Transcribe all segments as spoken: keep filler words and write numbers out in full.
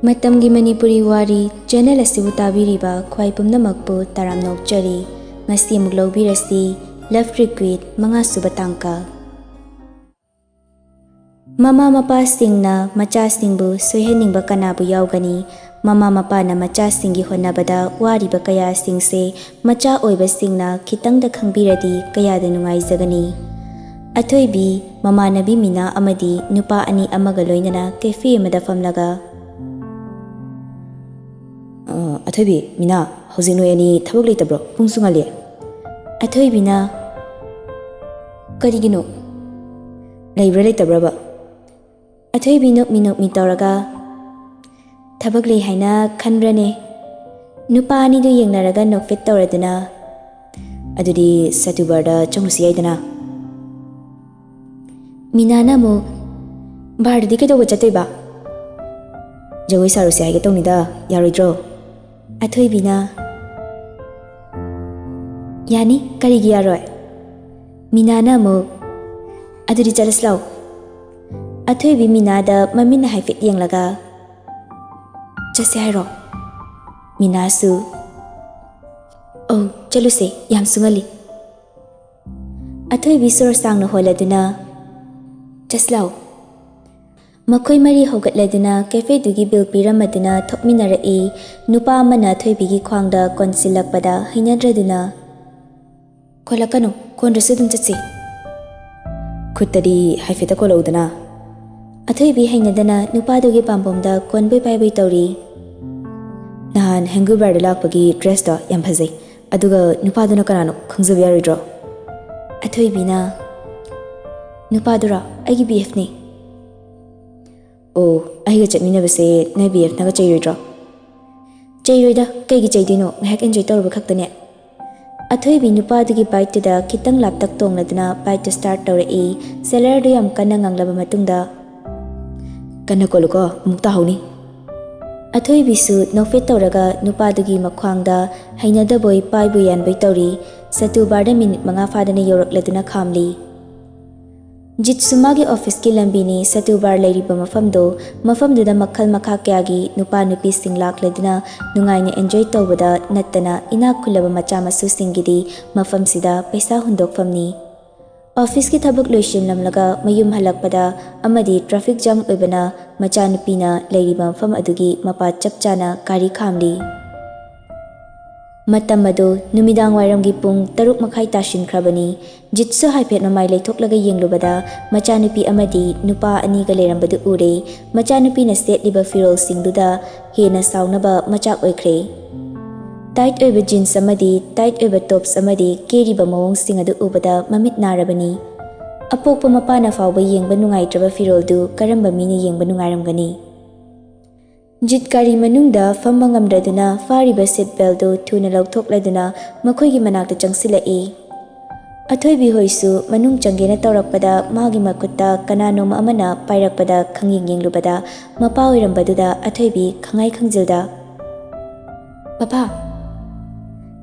ꯃꯇꯝꯒꯤ ꯃꯅꯤꯄꯨꯔꯤ ꯋꯥꯔꯤ ꯆꯦꯅꯦꯜ ꯑꯁꯤꯕꯨ ꯇꯥꯕꯤꯔꯤꯕ ꯈ꯭ꯋꯥꯏ ꯄꯨꯝꯅꯃꯛꯄꯨ ꯇꯔꯥꯝꯅ ꯑꯣꯛꯆꯔꯤ꯫ ꯉꯁꯤ ꯑꯃꯨꯛ ꯂꯧꯕꯤꯔꯁꯤ Love Requite ꯃꯉꯥꯁꯨꯕ ꯇꯥꯡꯀꯛ꯫ ꯃꯃꯥ ꯃꯄꯥꯁꯤꯡꯅ ꯃꯆꯥꯁꯤꯡꯕꯨ ꯁꯣꯏꯍꯟꯅꯤꯡꯕ ꯀꯅꯥꯕꯨ ꯌꯥꯎꯒꯅꯤ? ꯃꯃꯥ ꯃꯄꯥꯅ ꯃꯆꯥꯁꯤꯡꯒꯤ ꯍꯣꯠꯅꯕꯗ ꯋꯥꯔꯤꯕ ꯀꯌꯥꯁꯤꯡꯁꯦ ꯃꯆꯥ ꯑꯣꯏꯕꯁꯤꯡꯅ ꯈꯤꯇꯪꯗ ꯈꯪꯕꯤꯔꯗꯤ ꯀꯌꯥꯗ ꯅꯨꯡꯉꯥꯏꯖꯒꯅꯤ꯫ ꯑꯊꯣꯏꯕꯤ, ꯃꯃꯥꯟꯅꯕꯤ ꯃꯤꯅꯥ ꯑꯃꯗꯤ ꯅꯨꯄꯥ ꯑꯅꯤ ꯑꯃꯒ ꯂꯣꯏꯅꯅ ꯀꯦꯐꯦ ꯑꯃꯗ ꯐꯝꯂꯒ, "ꯑ, ꯑꯊꯣꯏꯕꯤ, ꯃꯤꯅꯥ, ꯍꯧꯖꯤꯛ ꯅꯣꯏ ꯑꯅꯤ ꯊꯕꯛ ꯂꯩꯇꯕ꯭ꯔꯣ? ꯄꯨꯡꯁꯨ ꯉꯜꯂꯤ꯫" ꯑꯊꯣꯏꯕꯤꯅ, "ꯀꯔꯤꯒꯤꯅꯣ? ꯂꯩꯕ꯭ꯔꯥ ꯂꯩꯇꯕ꯭ꯔꯕ?" ꯑꯊꯣꯏꯕꯤ ꯅꯣꯛꯃꯤ ꯅꯣꯛꯃꯤ ꯇꯧꯔꯒ, "ꯊꯕꯛ ꯂꯩ ꯍꯥꯏꯅ ꯈꯟꯕ꯭ꯔꯅꯦ?" ꯅꯨꯄꯥ ꯑꯅꯤꯗꯨ ꯌꯦꯡꯅꯔꯒ ꯅꯣꯛꯐꯦꯠ ꯇꯧꯔꯗꯨꯅ, "ꯑꯗꯨꯗꯤ ꯁꯇꯨ ꯕꯥꯔꯗ ꯆꯪꯉꯨꯁꯤ ꯌꯥꯏꯗꯅ?" ꯃꯤꯅꯥꯅ ꯑꯃꯨꯛ, "ꯕꯥꯔꯗꯗꯤ ꯀꯩꯗꯧꯕ ꯆꯠꯇꯣꯏꯕ? ꯖꯒꯣꯏ ꯁꯥꯔꯨꯁꯤ ꯍꯥꯏꯒꯦ ꯇꯧꯅꯤꯗ, ꯌꯥꯔꯣꯏꯗ꯭ꯔꯣ?" ꯑꯊꯣꯏꯕꯤꯅ, "ꯌꯥꯅꯤ, ꯀꯔꯤꯒꯤ ꯌꯥꯔꯣꯏ?" ꯃꯤꯅꯥꯅ ꯑꯃꯨꯛ, "ꯑꯗꯨꯗꯤ ꯆꯠꯂꯁꯤ ꯂꯥꯎ꯫" ꯑꯊꯣꯏꯕꯤ ꯃꯤꯅꯥꯗ ꯃꯃꯤꯠꯅ ꯍꯥꯏꯐꯦꯠ ꯌꯦꯡꯂꯒ, "ꯆꯠꯁꯦ ꯍꯥꯏꯔꯣ?" ꯃꯤꯅꯥꯁꯨ, "ꯑꯧ, ꯆꯠꯂꯨꯁꯦ, ꯌꯥꯝꯁꯨ ꯉꯜꯂꯤ꯫" ꯑꯊꯣꯏꯕꯤ ꯁꯣꯔ ꯁꯥꯡꯅ ꯍꯣꯜꯂꯗꯨꯅ, "ꯆꯠꯁꯤ ꯂꯥꯎ꯫" ꯃꯈꯣꯏ ꯃꯔꯤ ꯍꯧꯒꯠꯂꯗꯨꯅ ꯀꯦꯐꯦꯗꯨꯒꯤ ꯕꯤꯜ ꯄꯤꯔꯝꯃꯗꯨꯅ ꯊꯣꯛꯃꯤꯟꯅꯔꯛꯏ꯫ ꯅꯨꯄꯥ ꯑꯃꯅ ꯑꯊꯣꯏꯕꯤꯒꯤ ꯈ꯭ꯋꯥꯡꯗ ꯀꯣꯟꯁꯤꯜꯂꯛꯄꯗ ꯍꯩꯅꯗ꯭ꯔꯗꯨꯅ, "ꯈꯣꯠꯂꯛꯀꯅꯨ, ꯀꯣꯟꯗ꯭ꯔꯁꯨ ꯑꯗꯨꯝ ꯆꯠꯁꯤ꯫" "ꯈꯨꯠꯇꯗꯤ ꯍꯥꯏꯐꯦꯠꯇ ꯀꯣꯜꯂꯛꯎꯗꯅ꯫" ꯑꯊꯣꯏꯕꯤ ꯍꯩꯅꯗꯅ ꯅꯨꯄꯥꯗꯨꯒꯤ ꯄꯥꯝꯕꯣꯝꯗ ꯀꯣꯟꯕꯣꯏ ꯄꯥꯏꯕꯣꯏ ꯇꯧꯔꯤ꯫ "ꯅꯍꯥꯟ ꯍꯦꯡꯒꯨ ꯕꯥꯔꯗ ꯂꯥꯛꯄꯒꯤ ꯗ꯭ꯔꯦꯁꯇꯣ ꯌꯥꯝ ꯐꯖꯩ꯫ ꯑꯗꯨꯒ ꯅꯨꯄꯥꯗꯨꯅ ꯀꯅꯥꯅꯣ ꯈꯪꯖꯕ ꯌꯥꯔꯣꯏꯗ꯭ꯔꯣ?" ꯑꯊꯣꯏꯕꯤꯅ, "ꯅꯨꯄꯥꯗꯨꯔꯣ? ꯑꯩꯒꯤ ꯕꯤ ꯑꯦꯐꯅꯦ꯫" "ꯑꯣ, ꯑꯩꯒ ꯆꯠꯃꯤꯟꯅꯕꯁꯦ ꯅꯣꯏ ꯕꯤ ꯑꯦꯐꯅꯒ ꯆꯩꯔꯣꯏꯗ꯭ꯔꯣ?" "ꯆꯩꯔꯣꯏꯗ, ꯀꯩꯒꯤ ꯆꯩꯗꯣꯏꯅꯣ? ꯉꯥꯏꯍꯥꯛ ꯑꯦꯟꯖꯣꯏ ꯇꯧꯔꯨꯕ ꯈꯛꯇꯅꯦ꯫" ꯑꯊꯣꯏꯕꯤ ꯅꯨꯄꯥꯗꯨꯒꯤ ꯕꯥꯏꯛꯇꯨꯗ ꯈꯤꯇꯪ ꯂꯥꯞꯇꯛ ꯇꯣꯡꯂꯗꯨꯅ ꯕꯥꯏꯛꯇꯨ ꯁ꯭ꯇꯥꯔꯠ ꯇꯧꯔꯛꯏ꯫ ꯁꯦꯂꯔꯗꯨ ꯌꯥꯝ ꯀꯟꯅ ꯉꯥꯡꯂꯕ ꯃꯇꯨꯡꯗ, "ꯀꯟꯅ ꯀꯣꯜꯂꯨꯀꯣ, ꯑꯃꯨꯛ ꯇꯥꯍꯧꯅꯤ꯫" ꯑꯊꯣꯏꯕꯤꯁꯨ ꯅꯣꯛꯐꯦꯠ ꯇꯧꯔꯒ ꯅꯨꯄꯥꯗꯨꯒꯤ ꯃꯈ꯭ꯋꯥꯡꯗ ꯍꯩꯅꯗꯕꯣꯏ ꯄꯥꯏꯕꯣꯏ ꯌꯥꯟꯕꯣꯏ ꯇꯧꯔꯤ꯫ ꯁꯇꯨ ꯕꯥꯔꯗ ꯃꯤꯅꯤꯠ ꯃꯉꯥ ꯐꯥꯗꯅ ꯌꯧꯔꯛꯂꯗꯨꯅ ꯈꯥꯝꯂꯤ꯫ ꯖꯤꯠꯁꯨ ꯃꯥꯒꯤ ꯑꯣꯐꯤꯁꯀꯤ ꯂꯝꯕꯤꯅꯤ ꯁꯇꯨ ꯕꯥꯔ ꯂꯩꯔꯤꯕ ꯃꯐꯝꯗꯣ꯫ ꯃꯐꯝꯗꯨꯗ ꯃꯈꯜ ꯃꯈꯥ ꯀꯌꯥꯒꯤ ꯅꯨꯄꯥ ꯅꯨꯄꯤꯁꯤꯡ ꯂꯥꯛꯂꯗꯨꯅ ꯅꯨꯡꯉꯥꯏꯅ ꯑꯦꯟꯖꯣꯏ ꯇꯧꯕꯗ ꯅꯠꯇꯅ ꯏꯅꯥꯛ ꯈꯨꯜꯂꯕ ꯃꯆꯥ ꯃꯁꯨꯁꯤꯡꯒꯤꯗꯤ ꯃꯐꯝꯁꯤꯗ ꯄꯩꯁꯥ ꯍꯨꯟꯗꯣꯛꯐꯝꯅꯤ꯫ ꯑꯣꯐꯤꯁꯀꯤ ꯊꯕꯛ ꯂꯣꯏꯁꯤꯜꯂꯝꯂꯒ ꯃꯌꯨꯝ ꯍꯜꯂꯛꯄꯗ ꯑꯃꯗꯤ ꯇ꯭ꯔꯥꯐꯤꯛ ꯖꯥꯝ ꯑꯣꯏꯕꯅ ꯃꯆꯥꯅꯨꯄꯤꯅ ꯂꯩꯔꯤꯕ ꯃꯐꯝ ꯑꯗꯨꯒꯤ ꯃꯄꯥ ꯆꯞ ꯆꯥꯅ ꯒꯥꯔꯤ ꯈꯥꯝꯂꯤ꯫ ꯃꯇꯝ ꯑꯗꯨ ꯅꯨꯃꯤꯗꯥꯡ ꯋꯥꯏꯔꯝꯒꯤ ꯄꯨꯡ ꯇꯔꯨꯛ ꯃꯈꯥꯏ ꯇꯥꯁꯤꯟꯈ꯭ꯔꯕꯅꯤ꯫ ꯖꯤꯠꯁꯨ ꯍꯥꯏꯐꯦꯠ ꯃꯃꯥꯏ ꯂꯩꯊꯣꯛꯂꯒ ꯌꯦꯡꯂꯨꯕꯗ ꯃꯆꯥꯅꯨꯄꯤ ꯑꯃꯗꯤ ꯅꯨꯄꯥ ꯑꯅꯤꯒ ꯂꯩꯔꯝꯕꯗꯨ ꯎꯔꯦ꯫ ꯃꯆꯥꯅꯨꯄꯤꯅ ꯁꯦꯠꯂꯤꯕ ꯐꯤꯔꯣꯜꯁꯤꯡꯗꯨꯗ ꯍꯦꯟꯅ ꯁꯥꯎꯅꯕ ꯃꯆꯥꯛ ꯑꯣꯏꯈ꯭ꯔꯦ꯫ ꯇꯥꯏꯠ ꯑꯣꯏꯕ ꯖꯤꯟꯁ ꯑꯃꯗꯤ ꯇꯥꯏꯠ ꯑꯣꯏꯕ ꯇꯣꯞꯁ ꯑꯃꯗꯤ ꯀꯦꯔꯤꯕ ꯃꯑꯣꯡꯁꯤꯡ ꯑꯗꯨ ꯎꯕꯗ ꯃꯃꯤꯠ ꯅꯥꯔꯕꯅꯤ꯫ ꯑꯄꯣꯛꯄ ꯃꯄꯥꯅ ꯐꯥꯎꯕ ꯌꯦꯡꯕ ꯅꯨꯡꯉꯥꯏꯇ꯭ꯔꯕ ꯐꯤꯔꯣꯜꯗꯨ ꯀꯔꯝꯕ ꯃꯤꯅ ꯌꯦꯡꯕ ꯅꯨꯡꯉꯥꯏꯔꯝꯒꯅꯤ? ꯖꯤꯠ ꯒꯥꯔꯤ ꯃꯅꯨꯡꯗ ꯐꯝꯕ ꯉꯝꯗ꯭ꯔꯗꯨꯅ ꯐꯥꯔꯤꯕ ꯁꯤꯠ ꯕꯦꯜꯗꯨ ꯊꯨꯅ ꯂꯧꯊꯣꯛꯂꯗꯨꯅ ꯃꯈꯣꯏꯒꯤ ꯃꯅꯥꯛꯇ ꯆꯪꯁꯤꯜꯂꯛꯏ꯫ ꯑꯊꯣꯏꯕꯤ ꯍꯣꯏꯁꯨ ꯃꯅꯨꯡ ꯆꯪꯒꯦꯅ ꯇꯧꯔꯛꯄꯗ ꯃꯥꯒꯤ ꯃꯈꯨꯠꯇ ꯀꯅꯥꯅꯣꯝ ꯑꯃꯅ ꯄꯥꯏꯔꯛꯄꯗ ꯈꯪꯌꯦꯡ ꯌꯦꯡꯂꯨꯕꯗ ꯃꯄꯥ ꯑꯣꯏꯔꯝꯕꯗꯨꯗ ꯑꯊꯣꯏꯕꯤ ꯈꯪꯉꯥꯏ ꯈꯪꯖꯤꯜꯗ, "ꯄꯄꯥ!"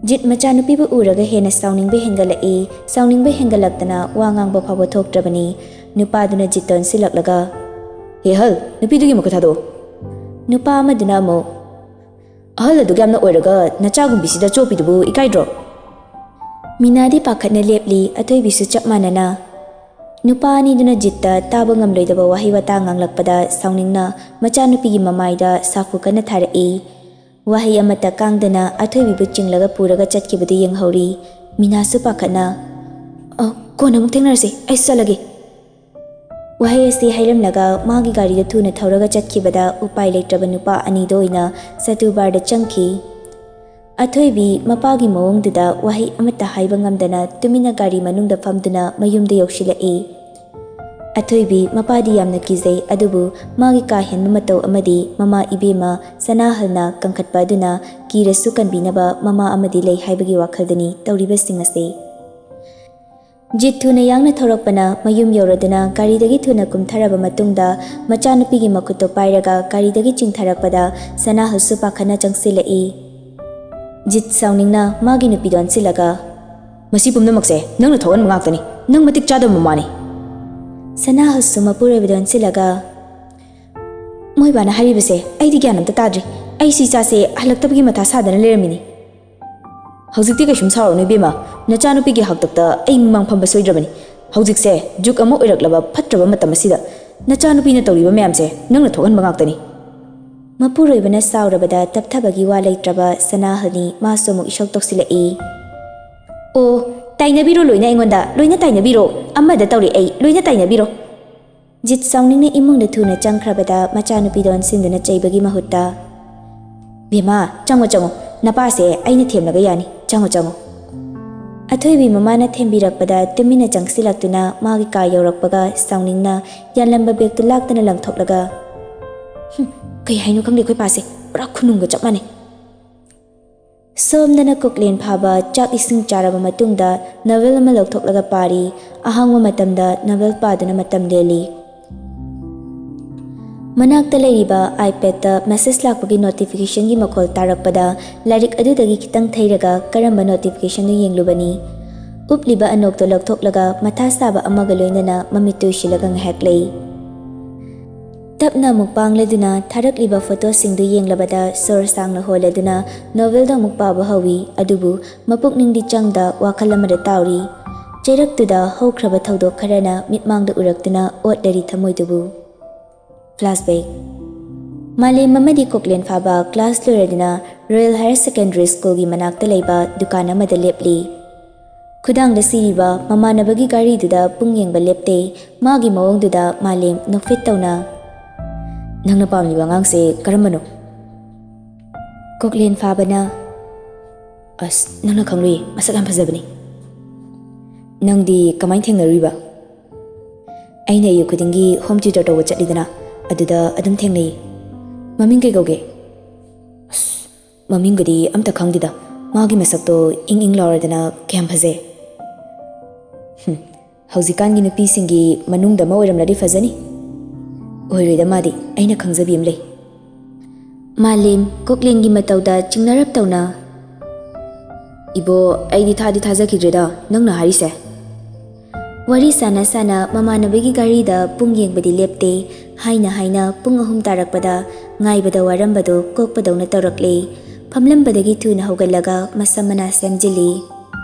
ꯖꯤꯠ ꯃꯆꯥꯅꯨꯄꯤꯕꯨ ꯎꯔꯒ ꯍꯦꯟꯅ ꯁꯥꯎꯅꯤꯡꯕ ꯍꯦꯟꯒꯠꯂꯛꯏ꯫ ꯁꯥꯎꯅꯤꯡꯕ ꯍꯦꯟꯒꯠꯂꯛꯇꯅ ꯋꯥ ꯉꯥꯡꯕ ꯐꯥꯎꯕ ꯊꯣꯛꯇ꯭ꯔꯕꯅꯤ꯫ ꯅꯨꯄꯥꯗꯨꯅ ꯖꯤꯠꯇ ꯑꯣꯟꯁꯤꯜꯂꯛꯂꯒ, "ꯍꯦ ꯍꯜ, ꯅꯨꯄꯤꯗꯨꯒꯤ ꯃꯈꯨꯠ ꯊꯥꯗꯣꯛꯑꯣ!" ꯅꯨꯄꯥ ꯑꯃꯗꯨꯅ ꯑꯃꯨꯛ, "ꯑꯍꯜ ꯑꯗꯨꯛ ꯌꯥꯝꯅ ꯑꯣꯏꯔꯒ ꯅꯆꯥꯒꯨꯝꯕꯤꯁꯤꯗ ꯆꯣꯞꯄꯤꯗꯨꯕꯨ ꯏꯀꯥꯏꯗ꯭ꯔꯣ?" ꯃꯤꯅꯥꯗꯤ ꯄꯥꯈꯠꯅ ꯂꯦꯞꯂꯤ, ꯑꯊꯣꯏꯕꯤꯁꯨ ꯆꯞ ꯃꯥꯟꯅꯅ꯫ ꯅꯨꯄꯥ ꯑꯅꯤꯗꯨꯅ ꯖꯤꯠꯇ ꯇꯥꯕ ꯉꯝꯂꯣꯏꯗꯕ ꯋꯥꯍꯩ ꯋꯥꯇꯥ ꯉꯥꯡꯂꯛꯄꯗ ꯁꯥꯎꯅꯤꯡꯅ ꯃꯆꯥꯅꯨꯄꯤꯒꯤ ꯃꯃꯥꯏꯗ ꯁꯥꯐꯨ ꯀꯟꯅ ꯊꯥꯔꯛꯏ꯫ ꯋꯥꯍꯩ ꯑꯃꯠꯇ ꯀꯥꯡꯗꯅ ꯑꯊꯣꯏꯕꯤꯕꯨ ꯆꯤꯡꯂꯒ ꯄꯨꯔꯒ ꯆꯠꯈꯤꯕꯗꯨ ꯌꯦꯡꯍꯧꯔꯤ꯫ ꯃꯤꯅꯥꯁꯨ ꯄꯥꯈꯠꯅ, "ꯑ, ꯀꯣꯟꯅ ꯑꯃꯨꯛ ꯊꯦꯡꯅꯔꯁꯤ, ꯑꯩꯁꯨ ꯆꯠꯂꯒꯦ꯫" ꯋꯥꯍꯩ ꯑꯁꯤ ꯍꯥꯏꯔꯝꯂꯒ ꯃꯥꯒꯤ ꯒꯥꯔꯤꯗꯨ ꯊꯨꯅ ꯊꯧꯔꯒ ꯆꯠꯈꯤꯕꯗ ꯎꯄꯥꯏ ꯂꯩꯇ꯭ꯔꯕ ꯅꯨꯄꯥ ꯑꯅꯤꯗꯣ ꯑꯣꯏꯅ ꯁꯇꯨ ꯕꯥꯔꯗ ꯆꯪꯈꯤ꯫ ꯑꯊꯣꯏꯕꯤ ꯃꯄꯥꯒꯤ ꯃꯑꯣꯡꯗꯨꯗ ꯋꯥꯍꯩ ꯑꯃꯠꯇ ꯍꯥꯏꯕ ꯉꯝꯗꯅ ꯇꯨꯃꯤꯟꯅ ꯒꯥꯔꯤ ꯃꯅꯨꯡꯗ ꯐꯝꯗꯨꯅ ꯃꯌꯨꯝꯗ ꯌꯧꯁꯤꯜꯂꯛꯏ꯫ ꯑꯊꯣꯏꯕꯤ ꯃꯄꯥꯗꯤ ꯌꯥꯝꯅ ꯀꯤꯖꯩ, ꯑꯗꯨꯕꯨ ꯃꯥꯒꯤ ꯀꯥ ꯍꯦꯟꯕ ꯃꯇꯧ ꯑꯃꯗꯤ ꯃꯃꯥ ꯏꯕꯦꯝꯃ ꯁꯅꯥꯍꯜꯅ ꯀꯟꯈꯠꯄ ꯑꯗꯨꯅ ꯀꯤꯔꯁꯨ ꯀꯟꯕꯤꯅꯕ ꯃꯃꯥ ꯑꯃꯗꯤ ꯂꯩ ꯍꯥꯏꯕꯒꯤ ꯋꯥꯈꯜꯗꯅꯤ ꯇꯧꯔꯤꯕꯁꯤꯡ ꯑꯁꯤ꯫ ꯖꯤꯠ ꯊꯨꯅ ꯌꯥꯡꯅ ꯊꯧꯔꯛꯄꯅ ꯃꯌꯨꯝ ꯌꯧꯔꯗꯨꯅ ꯒꯥꯔꯤꯗꯒꯤ ꯊꯨꯅ ꯀꯨꯝꯊꯔꯕ ꯃꯇꯨꯡꯗ ꯃꯆꯥꯅꯨꯄꯤꯒꯤ ꯃꯈꯨꯠꯇꯨ ꯄꯥꯏꯔꯒ ꯒꯥꯔꯤꯗꯒꯤ ꯆꯤꯡꯊꯔꯛꯄꯗ ꯁꯅꯥꯍꯜꯁꯨ ꯄꯥꯈꯠꯅ ꯆꯪꯁꯤꯜꯂꯛꯏ꯫ ꯖꯤꯠ ꯁꯥꯎꯅꯤꯡꯅ ꯃꯥꯒꯤ ꯅꯨꯄꯤꯗꯨ ꯑꯣꯟꯁꯤꯜꯂꯒ, "ꯃꯁꯤ ꯄꯨꯝꯅꯃꯛꯁꯦ ꯅꯪꯅ ꯊꯣꯛꯍꯟꯕ ꯉꯥꯛꯇꯅꯤ꯫ ꯅꯪ ꯃꯇꯤꯛ ꯆꯥꯗꯕ ꯃꯃꯥꯅꯤ꯫" ꯁꯅꯥꯍꯜꯁꯨ ꯃꯄꯨꯔꯣꯏꯕꯗ ꯑꯣꯟꯁꯤꯜꯂꯒ, "ꯃꯣꯏꯕꯥꯅ ꯍꯥꯏꯔꯤꯕꯁꯦ ꯑꯩꯗꯤ ꯒ꯭ꯌꯥꯟ ꯑꯝꯇ ꯇꯥꯗ꯭ꯔꯤ꯫ ꯑꯩꯁꯤ ꯏꯆꯥꯁꯦ ꯍꯜꯂꯛꯇꯕꯒꯤ ꯃꯊꯥ ꯁꯥꯗꯅ ꯂꯩꯔꯝꯃꯤꯅꯤ꯫ ꯍꯧꯖꯤꯛꯇꯤ ꯀꯩꯁꯨꯝ ꯁꯥꯎꯔꯨꯅꯨ ꯏꯕꯦꯝꯃ, ꯅꯆꯥꯅꯨꯄꯤꯒꯤ ꯍꯥꯛꯇꯛꯇ ꯑꯩ ꯃꯤꯃꯥꯡ ꯐꯝꯕ ꯁꯣꯏꯗ꯭ꯔꯕꯅꯤ꯫ ꯍꯧꯖꯤꯛꯁꯦ ꯖꯨꯛ ꯑꯃ ꯑꯣꯏꯔꯛꯂꯕ ꯐꯠꯇ꯭ꯔꯕ ꯃꯇꯝ ꯑꯁꯤꯗ ꯅꯆꯥꯅꯨꯄꯤꯅ ꯇꯧꯔꯤꯕ ꯃꯌꯥꯝꯁꯦ ꯅꯪꯅ ꯊꯣꯛꯍꯟꯕ ꯉꯥꯛꯇꯅꯤ꯫" ꯃꯄꯨꯔꯣꯏꯕꯅ ꯁꯥꯎꯔꯕꯗ ꯇꯞꯊꯕꯒꯤ ꯋꯥ ꯂꯩꯇ꯭ꯔꯕ ꯁꯅꯥꯍꯜꯅꯤ ꯃꯥꯁꯨ ꯑꯃꯨꯛ ꯏꯁꯧ ꯇꯧꯁꯤꯜꯂꯛꯏ꯫ "ꯑꯣ, ꯇꯥꯏꯅꯕꯤꯔꯣ ꯂꯣꯏꯅ ꯑꯩꯉꯣꯟꯗ, ꯂꯣꯏꯅ ꯇꯥꯏꯅꯕꯤꯔꯣ꯫ ꯑꯃꯗ ꯇꯧꯔꯦ ꯑꯩ, ꯂꯣꯏꯅ ꯇꯥꯏꯅꯕꯤꯔꯣ꯫" ꯖꯤꯠ ꯁꯥꯎꯅꯤꯡꯅ ꯏꯃꯨꯡꯗ ꯊꯨꯅ ꯆꯪꯈ꯭ꯔꯕꯗ ꯃꯆꯥꯅꯨꯄꯤꯗ ꯑꯣꯟꯁꯤꯟꯗꯨꯅ ꯆꯩꯕꯒꯤ ꯃꯍꯨꯠꯇ, "ꯕꯦꯝꯃ, ꯆꯪꯉꯣ ꯆꯪꯉꯣ, ꯅꯄꯥꯁꯦ ꯑꯩꯅ ꯊꯦꯝꯂꯒ ꯌꯥꯅꯤ, ꯆꯪꯉꯣ ꯆꯪꯉꯣ꯫" ꯑꯊꯣꯏꯕꯤ ꯃꯃꯥꯅ ꯊꯦꯝꯕꯤꯔꯛꯄꯗ ꯇꯨꯃꯤꯟꯅ ꯆꯪꯁꯤꯜꯂꯛꯇꯨꯅ ꯃꯥꯒꯤ ꯀꯥ ꯌꯧꯔꯛꯄꯒ ꯁꯥꯎꯅꯤꯡꯅ ꯌꯥꯜꯂꯝꯕ ꯕꯦꯒꯇꯨ ꯂꯥꯛꯇꯅ ꯂꯪꯊꯣꯛꯂꯒ, "ꯍꯨꯝ, ꯀꯩ ꯍꯥꯏꯅꯣ ꯈꯪꯗꯦ ꯑꯩꯈꯣꯏ ꯄꯥꯁꯦ, ꯄꯨꯔꯥ ꯈꯨꯅꯨꯡꯒ ꯆꯞ ꯃꯥꯟꯅꯩ꯫" ꯁꯣꯝꯗꯅ ꯀꯣꯛꯂꯦꯟ ꯐꯥꯕ ꯆꯥꯛ ꯏꯁꯤꯡ ꯆꯥꯔꯕ ꯃꯇꯨꯡꯗ ꯅꯣꯚꯦꯜ ꯑꯃ ꯂꯧꯊꯣꯛꯂꯒ ꯄꯥꯔꯤ꯫ ꯑꯍꯥꯡꯕ ꯃꯇꯝꯗ ꯅꯣꯚꯦꯜ ꯄꯥꯗꯨꯅ ꯃꯇꯝ ꯂꯦꯜꯂꯤ꯫ ꯃꯅꯥꯛꯇ ꯂꯩꯔꯤꯕ iPadꯇ ꯃꯦꯁꯦꯖ ꯂꯥꯛꯄꯒꯤ ꯅꯣꯇꯤꯐꯤꯀꯦꯁꯟꯒꯤ ꯃꯈꯣꯜ ꯇꯥꯔꯛꯄꯗ ꯂꯥꯏꯔꯤꯛ ꯑꯗꯨꯗꯒꯤ ꯈꯤꯇꯪ ꯊꯩꯔꯒ ꯀꯔꯝꯕ ꯅꯣꯇꯤꯐꯤꯀꯦꯁꯟꯅꯣ ꯌꯦꯡꯂꯨꯕꯅꯤ꯫ ꯎꯞꯂꯤꯕ ꯑꯅꯣꯛꯇꯣ ꯂꯧꯊꯣꯛꯂꯒ ꯃꯊꯥ ꯁꯥꯕ ꯑꯃꯒ ꯂꯣꯏꯅꯅ ꯃꯃꯤꯠꯇꯨ ꯎꯏꯁꯤꯜꯂꯒ ꯉꯥꯏꯍꯥꯛ ꯂꯩ꯫ ꯇꯞꯅ ꯑꯃꯨꯛ ꯄꯥꯡꯂꯗꯨꯅ ꯊꯥꯔꯛꯂꯤꯕ ꯐꯣꯇꯣꯁꯤꯡꯗꯨ ꯌꯦꯡꯂꯕꯗ ꯁꯣꯔ ꯁꯥꯡꯅ ꯍꯣꯜꯂꯗꯨꯅ ꯅꯣꯚꯦꯜꯗꯣ ꯑꯃꯨꯛ ꯄꯥꯕ ꯍꯧꯏ꯫ ꯑꯗꯨꯕꯨ ꯃꯄꯨꯛꯅꯤꯡꯗꯤ ꯆꯪꯗ ꯋꯥꯈꯜ ꯑꯃꯗ ꯇꯥꯎꯔꯤ꯫ ꯆꯩꯔꯛꯇꯨꯗ ꯍꯧꯈ꯭ꯔꯕ ꯊꯧꯗꯣꯛ ꯈꯔꯅ ꯃꯤꯠꯃꯥꯡꯗ ꯎꯔꯛꯇꯨꯅ ꯑꯣꯠꯂꯔꯤ ꯊꯃꯣꯏꯗꯨꯕꯨ꯫ ꯐ꯭ꯂꯥꯁꯕꯦꯛ꯫ ꯃꯥꯂꯦꯝ ꯑꯃꯗꯤ ꯀꯣꯛꯂꯦꯟ ꯐꯥꯕ ꯀ꯭ꯂꯥꯁ ꯂꯣꯏꯔꯗꯨꯅ ꯔꯣꯌꯦꯜ ꯍꯥꯌꯔ ꯁꯦꯀꯦꯟꯗꯔꯤ ꯁ꯭ꯀꯨꯜꯒꯤ ꯃꯅꯥꯛꯇ ꯂꯩꯕ ꯗꯨꯀꯥꯟ ꯑꯃꯗ ꯂꯦꯞꯂꯤ꯫ ꯈꯨꯗꯥꯡꯗ ꯁꯤꯔꯤꯕ ꯃꯃꯥꯟꯅꯕꯒꯤ ꯒꯥꯔꯤꯗꯨꯗ ꯄꯨꯡ ꯌꯦꯡꯕ ꯂꯦꯞꯇꯦ꯫ ꯃꯥꯒꯤ ꯃꯑꯣꯡꯗꯨꯗ ꯃꯥꯂꯦꯝ ꯅꯣꯛꯐꯦꯠ ꯇꯧꯅ, "ꯅꯪꯅ ꯄꯥꯝꯂꯤꯕ ꯑꯉꯥꯡꯁꯦ ꯀꯔꯝꯕꯅꯣ?" ꯀꯣꯛꯂꯦꯟ ꯐꯥꯕꯅ, "ꯑꯁ, ꯅꯪꯅ ꯈꯪꯂꯨꯏ, ꯃꯁꯛ ꯌꯥꯝ ꯐꯖꯕꯅꯤ꯫" "ꯅꯪꯗꯤ ꯀꯃꯥꯏꯅ ꯊꯦꯡꯅꯔꯨꯏꯕ?" "ꯑꯩꯅ ꯑꯌꯨꯛ ꯈꯨꯗꯤꯡꯒꯤ ꯍꯣꯝ ꯇ꯭ꯌꯨꯇꯔ ꯇꯧꯕ ꯆꯠꯂꯤꯗꯅ, ꯑꯗꯨꯗ ꯑꯗꯨꯝ ꯊꯦꯡꯅꯩ꯫" "ꯃꯃꯤꯡ ꯀꯩ ꯀꯧꯒꯦ?" "ꯑꯁ, ꯃꯃꯤꯡꯒꯗꯤ ꯑꯝꯇ ꯈꯪꯗꯦꯗ꯫ ꯃꯥꯒꯤ ꯃꯁꯛꯇꯣ ꯏꯪ ꯏꯪ ꯂꯥꯎꯔꯗꯅ ꯀꯌꯥꯝ ꯐꯖꯩ꯫" "ꯍꯨꯝ, ꯍꯧꯖꯤꯛꯀꯥꯟꯒꯤ ꯅꯨꯄꯤꯁꯤꯡꯒꯤ ꯃꯅꯨꯡꯗ ꯑꯃ ꯑꯣꯏꯔꯝꯂꯗꯤ ꯐꯖꯅꯤ꯫" "ꯑꯣꯏꯔꯣꯏꯗ ꯃꯥꯗꯤ, ꯑꯩꯅ ꯈꯪꯖꯕꯤ ꯑꯃ ꯂꯩ꯫" ꯃꯥꯂꯦꯝ ꯀꯣꯛꯂꯦꯟꯒꯤ ꯃꯇꯧꯗ ꯆꯤꯡꯅꯔꯞ ꯇꯧꯅ, "ꯏꯕꯣ, ꯑꯩꯗꯤ ꯊꯥꯗꯤ ꯊꯥꯖꯈꯤꯗ꯭ꯔꯦꯗ ꯅꯪꯅ ꯍꯥꯏꯔꯤꯁꯦ꯫" ꯋꯥꯔꯤ ꯁꯥꯟꯅ ꯁꯥꯟꯅ ꯃꯃꯥꯟꯅꯕꯤꯒꯤ ꯒꯥꯔꯤꯗ ꯄꯨꯡ ꯌꯦꯡꯕꯗꯤ ꯂꯦꯞꯇꯦ꯫ ꯍꯥꯏꯅ ꯍꯥꯏꯅ ꯄꯨꯡ ꯑꯍꯨꯝ ꯇꯥꯔꯛꯄꯗ ꯉꯥꯏꯕꯗ ꯋꯥꯔꯝꯕꯗꯣ ꯀꯣꯛꯄꯗꯧꯅ ꯇꯧꯔꯛꯂꯦ꯫ ꯐꯝꯂꯝꯕꯗꯒꯤ ꯊꯨꯅ ꯍꯧꯒꯠꯂꯒ ꯃꯁꯝ ꯃꯅꯥ ꯁꯦꯝꯖꯤꯜꯂꯤ꯫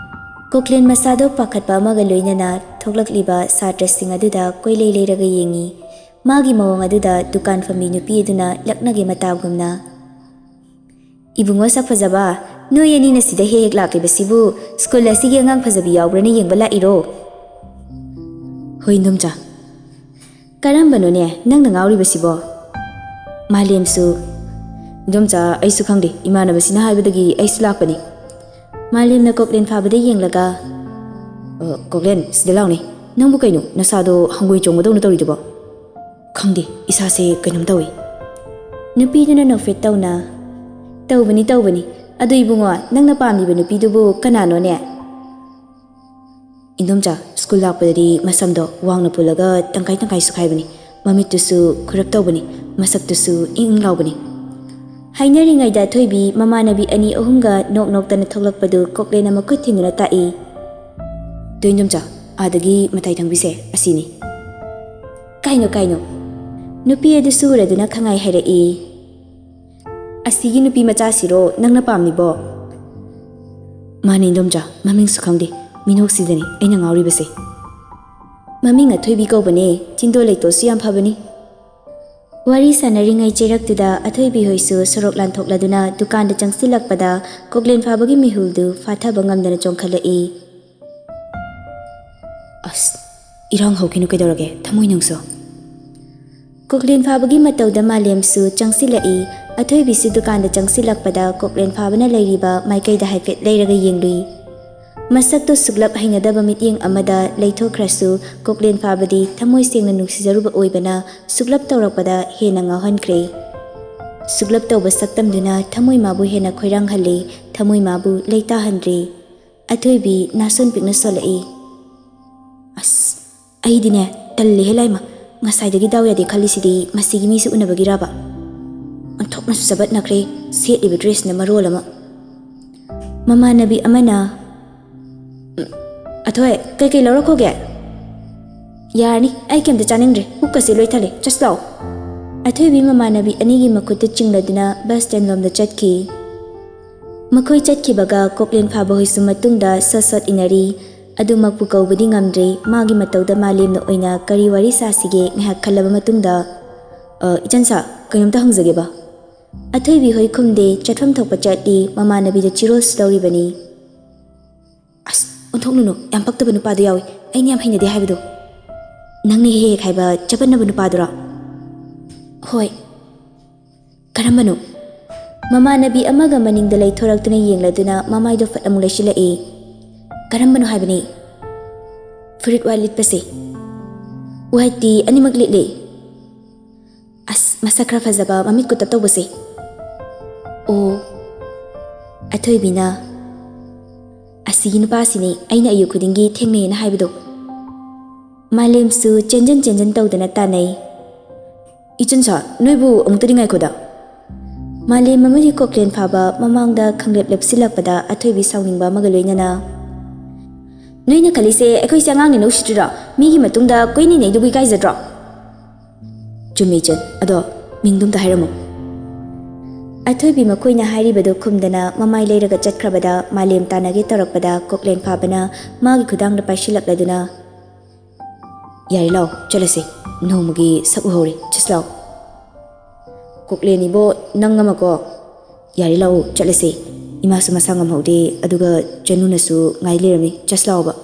ꯀꯣꯛꯂꯦꯟ ꯃꯁꯥꯗꯣ ꯄꯥꯈꯠꯄ ꯑꯃꯒ ꯂꯣꯏꯅꯅ ꯊꯣꯛꯂꯛꯂꯤꯕ ꯁꯥꯇ꯭ꯔꯁꯤꯡ ꯑꯗꯨꯗ ꯀꯣꯏꯂꯩ ꯂꯩꯔꯒ ꯌꯦꯡꯉꯤ꯫ ꯃꯥꯒꯤ ꯃꯑꯣꯡ ꯑꯗꯨꯗ ꯗꯨꯀꯥꯟ ꯐꯝꯕꯤ ꯅꯨꯄꯤ ꯑꯗꯨꯅ ꯂꯛꯅꯒꯦ ꯃꯇꯥꯒꯨꯝꯅ, "ꯏꯕꯨꯡꯉꯣ ꯁꯛ ꯐꯖꯕ, ꯅꯣꯏ ꯑꯅꯤꯅ ꯁꯤꯗ ꯍꯦꯛ ꯍꯦꯛ ꯂꯥꯛꯂꯤꯕꯁꯤꯕꯨ ꯁ꯭ꯀꯨꯜ ꯑꯁꯤꯒꯤ ꯑꯉꯥꯡ ꯐꯖꯕꯤ ꯌꯥꯎꯕ꯭ꯔꯅ ꯌꯦꯡꯕ ꯂꯥꯛꯏꯔꯣ?" "ꯍꯣꯏ, ꯏꯟꯗꯣꯝꯆꯥ꯫" "ꯀꯔꯝꯕꯅꯣꯅꯦ ꯅꯪꯅ ꯉꯥꯎꯔꯤꯕꯁꯤꯕꯣ?" ꯃꯥꯂꯦꯝꯁꯨ, "ꯏꯟꯗꯣꯝꯆꯥ, ꯑꯩꯁꯨ ꯈꯪꯗꯦ, ꯏꯃꯥꯟꯅꯕꯁꯤꯅ ꯍꯥꯏꯕꯗꯒꯤ ꯑꯩꯁꯨ ꯂꯥꯛꯄꯅꯤ꯫" ꯃꯥꯂꯦꯝꯅ ꯀꯣꯛꯂꯦꯟ ꯐꯥꯕꯗ ꯌꯦꯡꯂꯒ, "ꯑ, ꯀꯣꯛꯂꯦꯟ, ꯁꯤꯗ ꯂꯥꯎꯅꯦ꯫ ꯅꯪꯕꯨ ꯀꯩꯅꯣ, ꯅꯁꯥꯗꯣ ꯍꯪꯒꯣꯏ ꯆꯣꯡꯕꯗꯧꯅ ꯇꯧꯔꯤꯗꯨꯕꯣ?" "ꯈꯪꯗꯦ, ꯏꯁꯥꯁꯦ ꯀꯩꯅꯣꯝ ꯇꯧꯏ꯫" ꯅꯨꯄꯤꯗꯨꯅ ꯅꯣꯛꯐꯦꯠ ꯇꯧꯅ, "ꯇꯧꯕꯅꯤ, ꯇꯧꯕꯅꯤ꯫ ꯑꯗꯨ ꯏꯕꯨꯡꯉꯣ, ꯅꯪꯅ ꯄꯥꯝꯂꯤꯕ ꯅꯨꯄꯤꯗꯨꯕꯨ ꯀꯅꯥꯅꯣꯅꯦ?" "ꯏꯟꯗꯣꯝꯆꯥ, ꯁ꯭ꯀꯨꯜ ꯂꯥꯛꯄꯗꯗꯤ ꯃꯁꯝꯗꯣ ꯋꯥꯡꯅ ꯄꯨꯜꯂꯒ ꯇꯪꯈꯥꯏ ꯇꯪꯈꯥꯏ ꯁꯨꯈꯥꯏꯕꯅꯤ, ꯃꯃꯤꯠꯇꯨꯁꯨ ꯈꯨꯔꯞ ꯇꯧꯕꯅꯤ, ꯃꯁꯛꯇꯨꯁꯨ ꯏꯪ ꯏꯪ ꯂꯥꯎꯕꯅꯤ꯫" ꯍꯥꯏꯅꯔꯤꯉꯩꯗ ꯑꯊꯣꯏꯕꯤ ꯃꯃꯥꯟꯅꯕꯤ ꯑꯅꯤ ꯑꯍꯨꯝꯒ ꯅꯣꯛ ꯅꯣꯛꯇꯅ ꯊꯣꯛꯂꯛꯄꯗꯨ ꯀꯣꯛꯂꯦꯟꯅ ꯃꯈꯨꯠ ꯊꯤꯟꯗꯨꯅ ꯇꯥꯛꯏ꯫ "ꯇꯣ ꯏꯟꯗꯣꯝꯆꯥ, ꯑꯥꯗꯒꯤ ꯃꯇꯥꯏ ꯊꯪꯕꯤꯁꯦ ꯑꯁꯤꯅꯤ꯫" "ꯀꯥꯏꯅꯣ, ꯀꯥꯏꯅꯣ?" ꯅꯨꯄꯤ ꯑꯗꯨꯁꯨ ꯎꯔꯗꯨꯅ ꯈꯪꯉꯥꯏ ꯍꯥꯏꯔꯛꯏ꯫ "ꯑꯁꯤꯒꯤ ꯅꯨꯄꯤ ꯃꯆꯥꯁꯤꯔꯣ ꯅꯪꯅ ꯄꯥꯝꯃꯤꯕꯣ?" "ꯃꯥꯅꯦ ꯏꯟꯗꯣꯝꯆꯥ, ꯃꯃꯤꯡꯁꯨ ꯈꯪꯗꯦ, ꯃꯤꯅꯣꯛꯁꯤꯗꯅꯤ ꯑꯩꯅ ꯉꯥꯎꯔꯤꯕꯁꯦ꯫ ꯃꯃꯤꯡ ꯑꯊꯣꯏꯕꯤ ꯀꯧꯕꯅꯦ, ꯆꯤꯟꯗꯣ ꯂꯩꯇꯣꯁꯨ ꯌꯥꯝ ꯐꯕꯅꯤ꯫" ꯋꯥꯔꯤ ꯁꯥꯟꯅꯔꯤꯉꯩ ꯆꯩꯔꯛꯇꯨꯗ ꯑꯊꯣꯏꯕꯤ ꯍꯣꯏꯁꯨ ꯁꯣꯔꯣꯛ ꯂꯥꯟꯊꯣꯛꯂꯗꯨꯅ ꯗꯨꯀꯥꯟꯗ ꯆꯪꯁꯤꯜꯂꯛꯄꯗ ꯀꯣꯛꯂꯦꯟ ꯐꯥꯕꯒꯤ ꯃꯤꯍꯨꯜꯗꯨ ꯐꯥꯊꯕ ꯉꯝꯗꯅ ꯆꯣꯡꯈꯠꯂꯛꯏ꯫ "ꯑꯁ, ꯏꯔꯥꯡ ꯍꯧꯈꯤꯅꯨ ꯀꯩꯗꯧꯔꯒꯦ, ꯊꯃꯣꯏ ꯅꯪꯁꯨ?" ꯀꯣꯛꯂꯦꯟ ꯐꯥꯕꯒꯤ ꯃꯇꯧꯗ ꯃꯥꯂꯦꯝꯁꯨ ꯆꯪꯁꯤꯜꯂꯛꯏ꯫ ꯑꯊꯣꯏꯕꯤꯁꯨ ꯗꯨꯀꯥꯟꯗ ꯆꯪꯁꯤꯜꯂꯛꯄꯗ ꯀꯣꯛꯂꯦꯟ ꯐꯥꯕꯅ ꯂꯩꯔꯤꯕ ꯃꯥꯏꯀꯩꯗ ꯍꯥꯏꯐꯦꯠ ꯂꯩꯔꯒ ꯌꯦꯡꯂꯨꯏ꯫ ꯃꯁꯛꯇꯣ ꯁꯨꯛꯂꯞ ꯍꯩꯅꯗꯕ ꯃꯤꯠꯌꯦꯡ ꯑꯃꯗ ꯂꯩꯊꯣꯛꯈ꯭ꯔꯁꯨ, ꯀꯣꯛꯂꯦꯟ ꯐꯥꯕꯗꯤ ꯊꯃꯣꯏ ꯁꯦꯡꯅ ꯅꯨꯡꯁꯤꯖꯔꯨꯕ ꯑꯣꯏꯕꯅ ꯁꯨꯛꯂꯞ ꯇꯧꯔꯛꯄꯗ ꯍꯦꯟꯅ ꯉꯥꯎꯍꯟꯈ꯭ꯔꯦ꯫ ꯁꯨꯛꯂꯞ ꯇꯧꯕ ꯁꯛꯇꯝꯗꯨꯅ ꯊꯃꯣꯏ ꯃꯥꯕꯨ ꯍꯦꯟꯅ ꯈꯣꯏꯔꯥꯡꯍꯜꯂꯤ, ꯊꯃꯣꯏ ꯃꯥꯕꯨ ꯂꯩꯇꯥꯍꯟꯗ꯭ꯔꯦ꯫ ꯑꯊꯣꯏꯕꯤ ꯅꯥꯁꯣꯟ ꯄꯤꯛꯅ ꯁꯣꯜꯂꯛꯏ꯫ "ꯑꯁ, ꯑꯩꯗꯤꯅꯦ, ꯇꯜꯂꯦꯍꯦ ꯂꯥꯏꯃ꯫ ꯉꯁꯥꯏꯗꯒꯤ ꯗꯥꯎ ꯌꯥꯗꯦ ꯈꯜꯂꯤꯁꯤꯗꯤ ꯃꯁꯤꯒꯤ ꯃꯤꯁꯦ ꯎꯅꯕꯒꯤꯔꯕ? ꯑꯣꯟꯊꯣꯛꯅꯁꯨ ꯆꯕꯠꯅꯈ꯭ꯔꯦ, ꯁꯦꯠꯂꯤꯕ ꯗ꯭ꯔꯦꯁꯅ ꯃꯔꯣꯜ ꯑꯃ꯫" ꯃꯃꯥꯟꯅꯕꯤ ꯑꯃꯅ, "ꯎꯝ, ꯑꯊꯣꯏ, ꯀꯩꯀꯩ ꯂꯧꯔꯛꯈꯣꯒꯦ?" ꯌꯥꯔꯅꯤ, ꯑꯩ ꯀꯩꯝꯇ ꯆꯥꯅꯤꯡꯗ꯭ꯔꯦ, ꯄꯨꯛꯀꯁꯦ ꯂꯣꯏ ꯊꯜꯂꯦ, ꯆꯠꯁꯤ ꯂꯥꯛꯑꯣ꯫ ꯑꯊꯣꯏꯕꯤ ꯃꯃꯥꯟꯅꯕꯤ ꯑꯅꯤꯒꯤ ꯃꯈꯨꯠꯇꯨ ꯆꯤꯡꯂꯗꯨꯅ ꯕꯁ ꯁ꯭ꯇꯦꯟ ꯂꯣꯝꯗ ꯆꯠꯈꯤ꯫ ꯃꯈꯣꯏ ꯆꯠꯈꯤꯕꯒ ꯀꯣꯛꯂꯦꯟ ꯐꯥꯕ ꯍꯣꯏꯁꯨ ꯃꯇꯨꯡꯗ ꯁꯣꯠ ꯁꯣꯠ ꯏꯟꯅꯔꯤ꯫ ꯑꯗꯨꯃꯛꯄꯨ ꯀꯧꯕꯗꯤ ꯉꯝꯗ꯭ꯔꯦ, ꯃꯥꯒꯤ ꯃꯇꯧꯗ ꯃꯥꯂꯦꯝꯅ ꯑꯣꯏꯅ ꯀꯔꯤ ꯋꯥꯔꯤ ꯁꯥꯁꯤꯒꯦ ꯉꯥꯏꯍꯥꯛ ꯈꯜꯂꯕ ꯃꯇꯨꯡꯗ, "ꯑ, ꯏꯆꯟ ꯁꯥ, ꯀꯩꯅꯣꯝꯇ ꯍꯪꯖꯒꯦꯕ?" ꯑꯊꯣꯏꯕꯤ ꯍꯣꯏ ꯈꯨꯝꯗꯦ, ꯆꯠꯐꯝ ꯊꯣꯛꯄ ꯆꯠꯂꯤ, ꯃꯃꯥꯟꯅꯕꯤꯗ ꯆꯤꯔꯣꯜꯁꯨ ꯇꯧꯔꯤꯕꯅꯤ꯫ "ꯑꯁ, ꯑꯣꯟꯊꯣꯛꯂꯨꯅꯨ, ꯌꯥꯝ ꯄꯛꯇꯕ ꯅꯨꯄꯥꯗꯣ ꯌꯥꯎꯏ, ꯑꯩꯅ ꯌꯥꯝ ꯍꯩꯅꯗꯦ ꯍꯥꯏꯕꯗꯣ꯫ ꯅꯪꯅ ꯍꯦꯛ ꯍꯦꯛ ꯍꯥꯏꯕ ꯆꯄꯠꯅꯕ ꯅꯨꯄꯥꯗꯨꯔꯣ?" "ꯍꯣꯏ꯫" "ꯀꯔꯝꯕꯅꯣ?" ꯃꯃꯥꯟꯅꯕꯤ ꯑꯃꯒ ꯃꯅꯤꯡꯗ ꯂꯩꯊꯣꯔꯛꯇꯨꯅ ꯌꯦꯡꯂꯗꯨꯅ ꯃꯃꯥꯏꯗꯣ ꯐꯠ ꯑꯃꯨꯛ ꯂꯩꯁꯤꯜꯂꯛꯏ꯫ "ꯀꯔꯝꯕꯅꯣ ꯍꯥꯏꯕꯅꯤ?" "ꯐꯨꯔꯤꯠ ꯋꯥꯏꯠ ꯂꯤꯠꯄꯁꯦ?" "ꯋꯥꯏꯠꯇꯤ ꯑꯅꯤꯃꯛ ꯂꯤꯠꯂꯤ꯫" "ꯑꯁ, ꯃꯁꯛ ꯈꯔ ꯐꯖꯕ, ꯃꯃꯤꯠ ꯀꯨꯇꯞ ꯇꯧꯕꯁꯦ?" "ꯑꯣ꯫" ꯑꯊꯣꯏꯕꯤꯅ, "ꯑꯁꯤꯒꯤ ꯅꯨꯄꯥꯁꯤꯅꯤ ꯑꯩꯅ ꯑꯌꯨꯛ ꯈꯨꯗꯤꯡꯒꯤ ꯊꯦꯡꯅꯩꯅ ꯍꯥꯏꯕꯗꯣ꯫" ꯃꯥꯂꯦꯝꯁꯨ ꯆꯦꯟꯖꯟ ꯆꯦꯟꯖꯟ ꯇꯧꯗꯅ ꯇꯥꯟꯅꯩ꯫ "ꯏꯆꯟ ꯁꯥ, ꯅꯣꯏꯕꯨ ꯑꯃꯨꯛꯇꯗꯤ ꯉꯥꯏꯈꯣꯗ꯫" ꯃꯥꯂꯦꯝ ꯑꯃꯗꯤ ꯀꯣꯛꯂꯦꯟ ꯐꯥꯕ ꯃꯃꯥꯡꯗ ꯈꯪꯂꯦꯞ ꯂꯦꯞꯁꯤꯜꯂꯛꯄꯗ ꯑꯊꯣꯏꯕꯤ ꯁꯥꯎꯅꯤꯡꯕ ꯑꯃꯒ ꯂꯣꯏꯅꯅ, "ꯅꯣꯏꯅ ꯈꯜꯂꯤꯁꯦ ꯑꯩꯈꯣꯏꯁꯦ ꯑꯉꯥꯡꯅꯦꯅ ꯎꯁꯤꯠꯇ꯭ꯔꯤꯔꯣ? ꯃꯤꯒꯤ ꯃꯇꯨꯡꯗ ꯀꯣꯏꯅꯤꯡꯅꯩꯗꯨꯕꯨ ꯏꯀꯥꯏꯖꯗ꯭ꯔꯣ?" "ꯆꯨꯝꯃꯤ ꯏꯆꯟ, ꯑꯗꯣ ꯃꯤꯡꯗꯨ ꯑꯝꯇ ꯍꯥꯏꯔꯝꯃꯨ꯫" ꯑꯊꯣꯏꯕꯤ ꯃꯈꯣꯏꯅ ꯍꯥꯏꯔꯤꯕꯗꯨ ꯈꯨꯝꯗꯅ ꯃꯃꯥꯏ ꯂꯩꯔꯒ ꯆꯠꯈ꯭ꯔꯕꯗ ꯃꯥꯂꯦꯝ ꯇꯥꯟꯅꯒꯦ ꯇꯧꯔꯛꯄꯗ ꯀꯣꯛꯂꯦꯟ ꯐꯥꯕꯅ ꯃꯥꯒꯤ ꯈꯨꯗꯥꯡꯗ ꯄꯥꯏꯁꯤꯜꯂꯛꯂꯗꯨꯅ, "ꯌꯥꯔꯦ ꯂꯥꯛꯑꯣ ꯆꯠꯂꯁꯦ, ꯅꯣꯡꯃꯒꯤ ꯁꯛ ꯎꯍꯧꯔꯦ, ꯆꯠꯁꯤ ꯂꯥꯛꯑꯣ꯫" "ꯀꯣꯛꯂꯦꯟ ꯏꯕꯣ, ꯅꯪ ꯑꯃꯀꯣ꯫ ꯌꯥꯔꯦ ꯂꯥꯛꯑꯣ ꯆꯠꯂꯁꯦ, ꯏꯃꯥꯁꯨ ꯃꯁꯥ ꯉꯝꯍꯧꯗꯦ, ꯑꯗꯨꯒ ꯆꯅꯨꯅꯁꯨ ꯉꯥꯏ ꯂꯩꯔꯝꯃꯤ, ꯆꯠꯁꯤ ꯂꯥꯛꯑꯣꯕ꯫"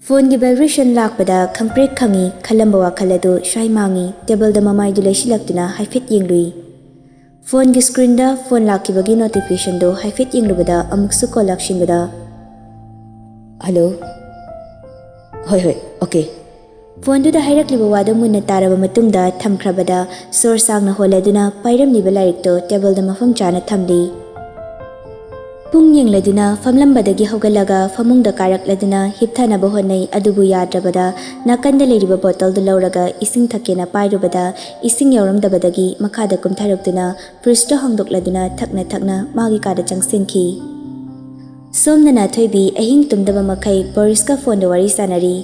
ꯐꯣꯟꯒꯤ ꯚꯥꯏꯕ꯭ꯔꯦꯁꯟ ꯂꯥꯛꯄꯗ ꯈꯪꯄ꯭ꯔꯦꯛ ꯈꯪꯉꯤ, ꯈꯜꯂꯝꯕ ꯋꯥꯈꯜ ꯑꯗꯨ ꯁ꯭ꯋꯥꯏ ꯃꯥꯡꯉꯤ꯫ ꯇꯦꯕꯜꯗ ꯃꯃꯥꯏꯗꯨ ꯂꯩꯁꯤꯜꯂꯛꯇꯨꯅ ꯍꯥꯏꯐꯦꯠ ꯌꯦꯡꯂꯨꯏ꯫ ꯐꯣꯟꯒꯤ ꯁ꯭ꯀ꯭ꯔꯤꯟꯗ ꯐꯣꯟ ꯂꯥꯛꯈꯤꯕꯒꯤ ꯅꯣꯇꯤꯐꯤꯀꯦꯁꯟꯗꯨ ꯍꯥꯏꯐꯦꯠ ꯌꯦꯡꯂꯨꯕꯗ ꯑꯃꯨꯛꯁꯨ ꯀꯣꯜ ꯂꯥꯛꯁꯤꯟꯕꯗ, "ꯍꯜꯂꯣ꯫ ꯍꯣꯏ, ꯍꯣꯏ, ꯑꯣꯀꯦ꯫" ꯐꯣꯟꯗꯨꯗ ꯍꯥꯏꯔꯛꯂꯤꯕ ꯋꯥꯗꯨ ꯃꯨꯟꯅ ꯇꯥꯔꯕ ꯃꯇꯨꯡꯗ ꯊꯝꯈ꯭ꯔꯕꯗ ꯁꯣꯔ ꯁꯥꯡꯅ ꯍꯣꯜꯂꯗꯨꯅ ꯄꯥꯏꯔꯝꯂꯤꯕ ꯂꯥꯏꯔꯤꯛꯇꯨ ꯇꯦꯕꯜꯗ ꯃꯐꯝ ꯆꯥꯅ ꯊꯝꯂꯤ꯫ ꯄꯨꯡ ꯌꯦꯡꯂꯗꯨꯅ ꯐꯝꯂꯝꯕꯗꯒꯤ ꯍꯧꯒꯠꯂꯒ ꯐꯃꯨꯡꯗ ꯀꯥꯔꯛꯂꯗꯨꯅ ꯍꯤꯞꯊꯅꯕ ꯍꯣꯠꯅꯩ, ꯑꯗꯨꯕꯨ ꯌꯥꯗ꯭ꯔꯕꯗ ꯅꯥꯀꯟꯗ ꯂꯩꯔꯤꯕ ꯕꯣꯇꯜꯗꯨ ꯂꯧꯔꯒ ꯏꯁꯤꯡ ꯊꯛꯀꯦꯅ ꯄꯥꯏꯔꯨꯕꯗ ꯏꯁꯤꯡ ꯌꯥꯎꯔꯝꯗꯕꯗꯒꯤ ꯃꯈꯥꯗ ꯀꯨꯝꯊꯔꯛꯇꯨꯅ ꯐ꯭ꯔꯤꯖꯇꯨ ꯍꯥꯡꯗꯣꯛꯂꯗꯨꯅ ꯊꯛꯅ ꯊꯛꯅ ꯃꯥꯒꯤ ꯀꯥꯗ ꯆꯪꯁꯤꯟꯈꯤ꯫ ꯁꯣꯝꯗꯅ ꯑꯊꯣꯏꯕꯤ ꯑꯍꯤꯡ ꯇꯨꯝꯗꯕ ꯃꯈꯩ ꯕꯣꯔꯤꯁꯀ ꯐꯣꯟꯗ ꯋꯥꯔꯤ ꯁꯥꯟꯅꯔꯤ꯫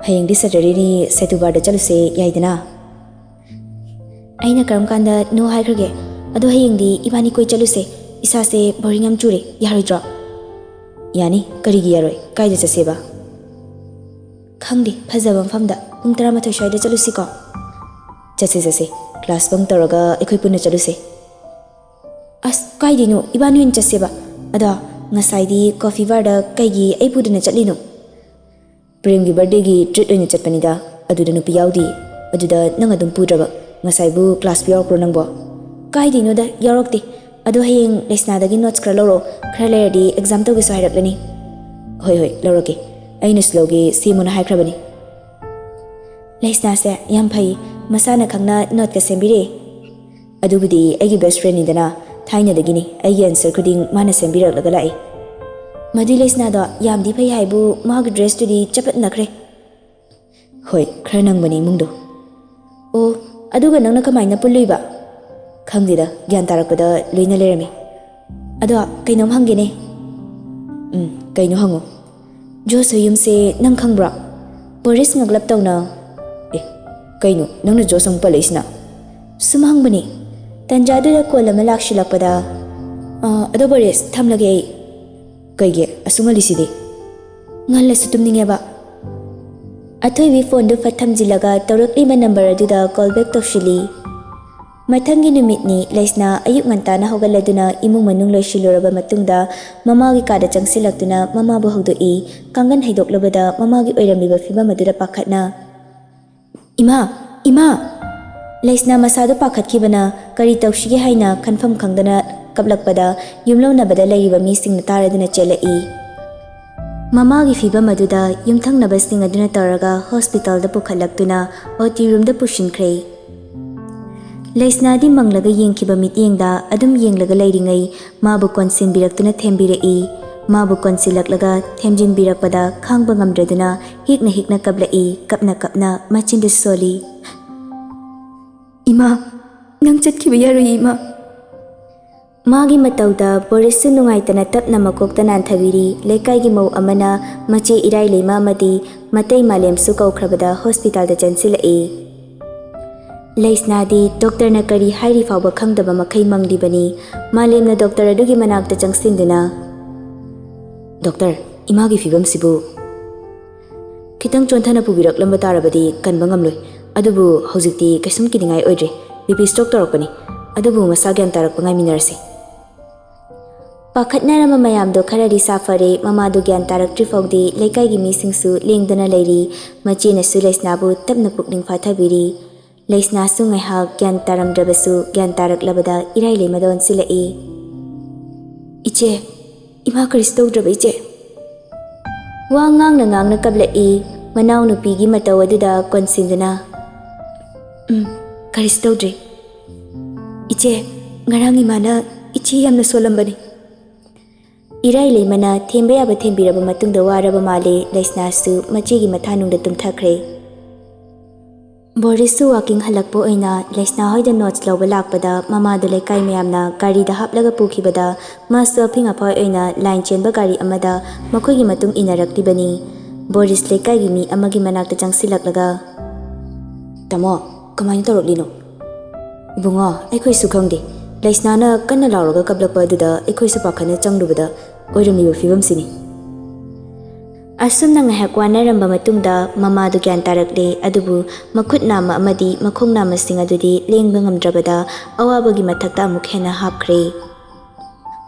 ꯍꯌꯦꯡꯗꯤ ꯁꯦꯇꯔꯗꯦꯅꯤ, ꯁꯦꯇꯨ ꯕꯥꯔꯗ ꯆꯠꯂꯨꯁꯦ ꯌꯥꯏꯗꯅ? ꯑꯩꯅ ꯀꯔꯝ ꯀꯥꯟꯗ ꯅꯣ ꯍꯥꯏꯈ꯭ꯔꯒꯦ? ꯑꯗꯣ ꯍꯌꯦꯡꯗꯤ ꯏꯕꯥꯅꯤ ꯀꯣꯏ ꯆꯠꯂꯨꯁꯦ꯫ ꯏꯁꯥꯁꯦ ꯕꯣꯔꯤꯡ ꯌꯥꯝ ꯆꯨꯔꯦ, ꯌꯥꯔꯣꯏꯗ꯭ꯔꯣ? ꯌꯥꯅꯤ, ꯀꯔꯤꯒꯤ ꯌꯥꯔꯣꯏ? ꯀꯥꯏꯗ ꯆꯠꯁꯦꯕ? ꯈꯪꯗꯦ, ꯐꯖꯕ ꯃꯐꯝꯗ꯫ ꯄꯨꯡ ꯇꯔꯥꯃꯥꯊꯣꯏ ꯁ꯭ꯋꯥꯏꯗ ꯆꯠꯂꯨꯁꯤꯀꯣ? ꯆꯠꯁꯦ, ꯆꯠꯁꯦ꯫ ꯀ꯭ꯂꯥꯁ ꯕꯪ ꯇꯧꯔꯒ ꯑꯩꯈꯣꯏ ꯄꯨꯟꯅ ꯆꯠꯂꯨꯁꯦ꯫ ꯑꯁ, ꯀꯥꯏꯗꯩꯅꯣ? ꯏꯕꯥꯅꯤ ꯑꯣꯏꯅ ꯆꯠꯁꯦꯕ꯫ ꯑꯗꯣ ꯉꯁꯥꯏꯗꯤ ꯀꯣꯐꯤ ꯕꯥꯔꯗ ꯀꯩꯒꯤ ꯑꯩ ꯄꯨꯗꯅ ꯆꯠꯂꯤꯅꯣ? ꯄ꯭ꯔꯦꯝꯒꯤ ꯕꯥꯔꯗꯦꯒꯤ ꯇ꯭ꯔꯤꯠ ꯑꯣꯏꯅ ꯆꯠꯄꯅꯤꯗ꯫ ꯑꯗꯨꯗ ꯅꯨꯄꯤ ꯌꯥꯎꯗꯤꯌꯦ꯫ ꯑꯗꯨꯗ ꯅꯪ ꯑꯗꯨꯝ ꯄꯨꯗ꯭ꯔꯕ? ꯉꯁꯥꯏꯕꯨ ꯀ꯭ꯂꯥꯁꯄꯨ ꯌꯥꯎꯔꯛꯄ꯭ꯔꯣ ꯅꯪꯕꯣ? ꯀꯥꯏꯗꯩꯅꯣꯗ, ꯌꯥꯎꯔꯛꯇꯦ꯫ ꯑꯗꯣ ꯍꯌꯦꯡ ꯂꯩꯁꯅꯥꯗꯒꯤ ꯅꯣꯠꯁ ꯈꯔ ꯂꯧꯔꯣ꯫ ꯈꯔ ꯂꯩꯔꯗꯤ ꯑꯦꯛꯖꯥꯝ ꯇꯧꯒꯦꯁꯨ ꯍꯥꯏꯔꯛꯂꯅꯤ꯫ ꯍꯣꯏ, ꯍꯣꯏ, ꯂꯧꯔꯛꯀꯦ꯫ ꯑꯩꯅꯁꯨ ꯂꯧꯒꯦ, ꯁꯦꯝꯃꯨꯅ ꯍꯥꯏꯈ꯭ꯔꯕꯅꯤ꯫ ꯂꯩꯁꯅꯥꯁꯦ ꯌꯥꯝ ꯐꯩ, ꯃꯁꯥꯅ ꯈꯪꯅ ꯅꯣꯠꯀ ꯁꯦꯝꯕꯤꯔꯛꯑꯦ꯫ ꯑꯗꯨꯕꯨꯗꯤ ꯑꯩꯒꯤ ꯕꯦꯁ ꯐ꯭ꯔꯦꯟꯅꯤꯗꯅ, ꯊꯥꯏꯅꯗꯒꯤꯅꯤ ꯑꯩꯒꯤ ꯑꯟꯁꯔ ꯈꯨꯗꯤꯡ ꯃꯥꯅ ꯁꯦꯝꯕꯤꯔꯛꯂꯒ ꯂꯥꯛꯏ꯫ ꯃꯗꯨꯏ ꯂꯩꯁꯅꯥꯗꯣ ꯌꯥꯝꯗꯤ ꯐꯩ ꯍꯥꯏꯕꯨ, ꯃꯥꯒꯤ ꯗ꯭ꯔꯦꯁꯇꯨꯗꯤ ꯆꯄꯠꯅꯈ꯭ꯔꯦ꯫ ꯍꯣꯏ, ꯈꯔ ꯅꯪꯕꯅꯤ ꯏꯃꯨꯡꯗꯣ꯫ ꯑꯣ, ꯑꯗꯨꯒ ꯅꯪꯅ ꯀꯃꯥꯏꯅ ꯄꯨꯜꯂꯨꯏꯕ? ꯈꯪꯗꯦꯗ, ꯒ꯭ꯌꯥꯟ ꯇꯥꯔꯛꯄꯗ ꯂꯣꯏꯅ ꯂꯩꯔꯝꯃꯤ꯫ ꯑꯗꯣ ꯀꯩꯅꯣꯝ ꯍꯪꯒꯦꯅꯦ꯫ ꯎꯝ, ꯀꯩꯅꯣ ꯍꯪꯉꯣ꯫ ꯖꯣꯁ ꯍꯣꯏ ꯌꯨꯝꯁꯦ ꯅꯪ ꯈꯪꯕ꯭ꯔꯣ? ꯕꯣꯔꯤꯁ ꯉꯛꯂꯞ ꯇꯧꯅ꯫ ꯑꯦ, ꯀꯩꯅꯣ ꯅꯪꯅ ꯖꯣꯁ ꯑꯃꯨꯛ ꯄꯜꯂꯛꯏꯁꯤꯅ? ꯁꯨꯝ ꯍꯪꯕꯅꯤ꯫ ꯇꯟꯖꯥꯗꯨꯗ ꯀꯣꯜ ꯑꯃ ꯂꯥꯛꯁꯤꯜꯂꯛꯄꯗ, "ꯑ, ꯑꯗꯣ ꯕꯣꯔꯤꯁ, ꯊꯝꯂꯒꯦ ꯑꯩ꯫" "ꯀꯩꯒꯤ ꯑꯁꯨꯛ ꯉꯜꯂꯤꯁꯤꯗꯤ?" "ꯉꯜꯂꯁꯨ ꯇꯨꯝꯅꯤꯡꯉꯦꯕ꯫" ꯑꯊꯣꯏꯕꯤ ꯐꯣꯟꯗꯨ ꯐꯠ ꯊꯝꯖꯤꯜꯂꯒ ꯇꯧꯔꯛꯂꯤꯕ ꯅꯝꯕꯔ ꯑꯗꯨꯗ ꯀꯣꯜ ꯕꯦꯛ ꯇꯧꯁꯤꯜꯂꯤ꯫ ꯃꯊꯪꯒꯤ ꯅꯨꯃꯤꯠꯅꯤ꯫ ꯂꯩꯁꯅꯥ ꯑꯌꯨꯛ ꯉꯟꯇꯥꯅ ꯍꯧꯒꯠꯂꯗꯨꯅ ꯏꯃꯨꯡ ꯃꯅꯨꯡ ꯂꯣꯏꯁꯤꯜꯂꯨꯔꯕ ꯃꯇꯨꯡꯗ ꯃꯃꯥꯒꯤ ꯀꯥꯗ ꯆꯪꯁꯤꯜꯂꯛꯇꯨꯅ ꯃꯃꯥꯕꯨ ꯍꯧꯗꯣꯛꯏ꯫ ꯀꯥꯡꯒꯟ ꯍꯩꯗꯣꯛꯂꯨꯕꯗ ꯃꯃꯥꯒꯤ ꯑꯣꯏꯔꯝꯂꯤꯕ ꯐꯤꯕꯝ ꯑꯗꯨꯗ ꯄꯥꯈꯠꯅ, "ꯏꯃꯥ! ꯏꯃꯥ!" ꯂꯩꯁꯅꯥ ꯃꯁꯥꯗꯨ ꯄꯥꯈꯠꯈꯤꯕꯅ ꯀꯔꯤ ꯇꯧꯁꯤꯒꯦ ꯍꯥꯏꯅ ꯈꯟꯐꯝ ꯈꯪꯗꯅ ꯀꯞꯂꯛꯄꯗ ꯌꯨꯝꯂꯣꯟꯅꯕꯗ ꯂꯩꯔꯤꯕ ꯃꯤꯁꯤꯡꯅ ꯇꯥꯔꯗꯨꯅ ꯆꯦꯜꯂꯛꯏ꯫ ꯃꯃꯥꯒꯤ ꯐꯤꯕꯝ ꯑꯗꯨꯗ ꯌꯨꯝꯊꯪꯅꯕꯁꯤꯡ ꯑꯗꯨꯅ ꯇꯧꯔꯒ ꯍꯣꯁꯄꯤꯇꯥꯜꯗ ꯄꯨꯈꯠꯂꯛꯇꯨꯅ ꯑꯣ ꯇꯤ ꯔꯨꯝꯗ ꯄꯨꯁꯤꯟꯈ꯭ꯔꯦ꯫ ꯂꯩꯁꯅꯥꯗꯤ ꯃꯪꯂꯒ ꯌꯦꯡꯈꯤꯕ ꯃꯤꯠꯌꯦꯡꯗ ꯑꯗꯨꯝ ꯌꯦꯡꯂꯒ ꯂꯩꯔꯤꯉꯩ ꯃꯥꯕꯨ ꯀꯣꯟꯁꯤꯟꯕꯤꯔꯛꯇꯨꯅ ꯊꯦꯝꯕꯤꯔꯛꯏ꯫ ꯃꯥꯕꯨ ꯀꯣꯟꯁꯤꯜꯂꯛꯂꯒ ꯊꯦꯝꯖꯤꯟꯕꯤꯔꯛꯄꯗ ꯈꯥꯡꯕ ꯉꯝꯗ꯭ꯔꯗꯨꯅ ꯍꯤꯛꯅ ꯍꯤꯛꯅ ꯀꯞꯂꯛꯏ, ꯀꯞꯅ ꯀꯞꯅ ꯃꯆꯤꯟꯗꯨ ꯁꯣꯜꯂꯤ꯫ "ꯏꯃꯥ, ꯅꯪ ꯆꯠꯈꯤꯕ ꯌꯥꯔꯣꯏ ꯏꯃꯥ꯫" ꯃꯥꯒꯤ ꯃꯇꯧꯗ ꯕꯣꯔꯤꯁꯁꯨ ꯅꯨꯡꯉꯥꯏꯇꯅ ꯇꯞꯅ ꯃꯀꯣꯛꯇ ꯅꯥꯟꯊꯕꯤꯔꯤ꯫ ꯂꯩꯀꯥꯏꯒꯤ ꯃꯧ ꯑꯃꯅ ꯃꯆꯦ ꯏꯔꯥꯏ ꯂꯩꯃ ꯑꯃꯗꯤ ꯃꯇꯩ ꯃꯥꯂꯦꯝꯁꯨ ꯀꯧꯈ꯭ꯔꯕꯗ ꯍꯣꯁꯄꯤꯇꯥꯜꯗ ꯆꯪꯁꯤꯜꯂꯛꯏ꯫ ꯂꯩꯁꯅꯥꯗꯤ ꯗꯣꯛꯇꯔꯅ ꯀꯔꯤ ꯍꯥꯏꯔꯤ ꯐꯥꯎꯕ ꯈꯪꯗꯕ ꯃꯈꯩ ꯃꯪꯂꯤꯕꯅꯤ꯫ ꯃꯥꯂꯦꯝꯅ ꯗꯣꯛꯇꯔ ꯑꯗꯨꯒꯤ ꯃꯅꯥꯛꯇ ꯆꯪꯁꯤꯟꯗꯨꯅ, "ꯗꯣꯛꯇꯔ, ꯏꯃꯥꯒꯤ ꯐꯤꯕꯝꯁꯤꯕꯨ ꯈꯤꯇꯪ ꯆꯣꯟꯊꯅ ꯄꯨꯕꯤꯔꯛꯂꯝꯕ ꯇꯥꯔꯕꯗꯤ ꯀꯟꯕ ꯉꯝꯂꯣꯏ꯫ ꯑꯗꯨꯕꯨ ꯍꯧꯖꯤꯛꯇꯤ ꯀꯩꯁꯨꯝ ꯀꯤꯅꯤꯡꯉꯥꯏ ꯑꯣꯏꯗ꯭ꯔꯦ꯫ ꯕꯤ ꯄꯤ ꯁ꯭ꯇ꯭ꯔꯣꯛ ꯇꯧꯔꯛꯄꯅꯤ꯫ ꯑꯗꯨꯕꯨ ꯃꯁꯥ ꯒ꯭ꯌꯥꯟ ꯇꯥꯔꯛꯄ ꯉꯥꯏꯃꯤꯟꯅꯔꯁꯤ꯫" ꯄꯥꯈꯠꯅꯔꯝꯕ ꯃꯌꯥꯝꯗꯣ ꯈꯔꯗꯤ ꯁꯥꯐꯔꯦ꯫ ꯃꯃꯥꯗꯨ ꯒ꯭ꯌꯥꯟ ꯇꯥꯔꯛꯇ꯭ꯔꯤ ꯐꯥꯎꯗꯤ ꯂꯩꯀꯥꯏꯒꯤ ꯃꯤꯁꯤꯡꯁꯨ ꯂꯦꯡꯗꯅ ꯂꯩꯔꯤ꯫ ꯃꯆꯦꯅꯁꯨ ꯂꯩꯁꯅꯥꯕꯨ ꯇꯞꯅ ꯄꯨꯛꯅꯤꯡ ꯐꯥꯊꯕꯤꯔꯤ꯫ ꯂꯩꯁꯅꯥꯁꯨ ꯉꯥꯏꯍꯥꯛ ꯒ꯭ꯌꯥꯟ ꯇꯥꯔꯝꯗ꯭ꯔꯕꯁꯨ ꯒ꯭ꯌꯥꯟ ꯇꯥꯔꯛꯂꯕꯗ ꯏꯔꯥꯏ ꯂꯩꯃꯗ ꯑꯣꯟꯁꯤꯜꯂꯛꯏ꯫ "ꯏꯆꯦ, ꯏꯃꯥ ꯀꯔꯤꯁꯨ ꯇꯧꯗ꯭ꯔꯕ ꯏꯆꯦ?" ꯋꯥ ꯉꯥꯡꯅ ꯉꯥꯡꯅ ꯀꯞꯂꯛꯏ꯫ ꯃꯅꯥꯎꯅꯨꯄꯤꯒꯤ ꯃꯇꯧ ꯑꯗꯨꯗ ꯀꯣꯟꯁꯤꯟꯗꯨꯅ, "ꯎꯝ, ꯀꯔꯤꯁꯨ ꯇꯧꯗ꯭ꯔꯤ꯫ ꯏꯆꯦ, ꯉꯔꯥꯡ ꯏꯃꯥꯅ ꯏꯆꯦ ꯌꯥꯝꯅ ꯁꯣꯜꯂꯝꯕꯅꯤ꯫" ꯏꯔꯥꯏ ꯂꯩꯃꯅ ꯊꯦꯝꯕ ꯌꯥꯕ ꯊꯦꯝꯕꯤꯔꯕ ꯃꯇꯨꯡꯗ ꯋꯥꯔꯕ ꯃꯥꯜꯂꯦ꯫ ꯂꯩꯁꯅꯥꯁꯨ ꯃꯆꯦꯒꯤ ꯃꯊꯥꯅꯨꯡꯗ ꯇꯨꯝꯊꯈ꯭ꯔꯦ꯫ ꯕꯣꯔꯤꯁꯁꯨ ꯋꯥꯀꯤꯡ ꯍꯜꯂꯛꯄ ꯑꯣꯏꯅ ꯂꯩꯁꯅꯥ ꯍꯣꯏꯗ ꯅꯣꯠꯁ ꯂꯧꯕ ꯂꯥꯛꯄꯗ ꯃꯃꯥꯗꯨ ꯂꯩꯀꯥꯏ ꯃꯌꯥꯝꯅ ꯒꯥꯔꯤꯗ ꯍꯥꯞꯂꯒ ꯄꯨꯈꯤꯕꯗ ꯃꯥꯁꯨ ꯑꯐꯤꯡ ꯑꯐꯥꯏ ꯑꯣꯏꯅ ꯂꯥꯏꯟ ꯆꯦꯟꯕ ꯒꯥꯔꯤ ꯑꯃꯗ ꯃꯈꯣꯏꯒꯤ ꯃꯇꯨꯡ ꯏꯟꯅꯔꯛꯂꯤꯕꯅꯤ꯫ ꯕꯣꯔꯤꯁ ꯂꯩꯀꯥꯏꯒꯤ ꯃꯤ ꯑꯃꯒꯤ ꯃꯅꯥꯛꯇ ꯆꯪꯁꯤꯜꯂꯛꯂꯒ, "ꯇꯥꯃꯣ, ꯀꯃꯥꯏꯅ ꯇꯧꯔꯛꯂꯤꯅꯣ?" "ꯏꯕꯨꯡꯉꯣ, ꯑꯩꯈꯣꯏꯁꯨ ꯈꯪꯗꯦ꯫ ꯂꯩꯁꯅꯥꯅ ꯀꯟꯅ ꯂꯥꯎꯔꯒ ꯀꯞꯂꯛꯄ ꯑꯗꯨꯗ ꯑꯩꯈꯣꯏꯁꯨ ꯄꯥꯈꯠꯅ ꯆꯪꯂꯨꯕꯗ ꯑꯣꯏꯔꯝꯂꯤꯕ ꯐꯤꯕꯝꯁꯤꯅꯤ꯫" ꯑꯁꯨꯝꯅ ꯉꯥꯏꯍꯥꯛ ꯋꯥꯅꯔꯝꯕ ꯃꯇꯨꯡꯗ ꯃꯃꯥꯗꯨ ꯒ꯭ꯌꯥꯟ ꯇꯥꯔꯛꯂꯦ꯫ ꯑꯗꯨꯕꯨ ꯃꯈꯨꯠ ꯅꯥꯝꯃ ꯑꯃꯗꯤ ꯃꯈꯣꯡ ꯅꯥꯝꯃꯁꯤꯡ ꯑꯗꯨꯗꯤ ꯂꯦꯡꯕ ꯉꯝꯗ꯭ꯔꯕꯗ ꯑꯋꯥꯕꯒꯤ ꯃꯊꯛꯇ ꯑꯃꯨꯛ ꯍꯦꯟꯅ ꯍꯥꯞꯈ꯭ꯔꯦ꯫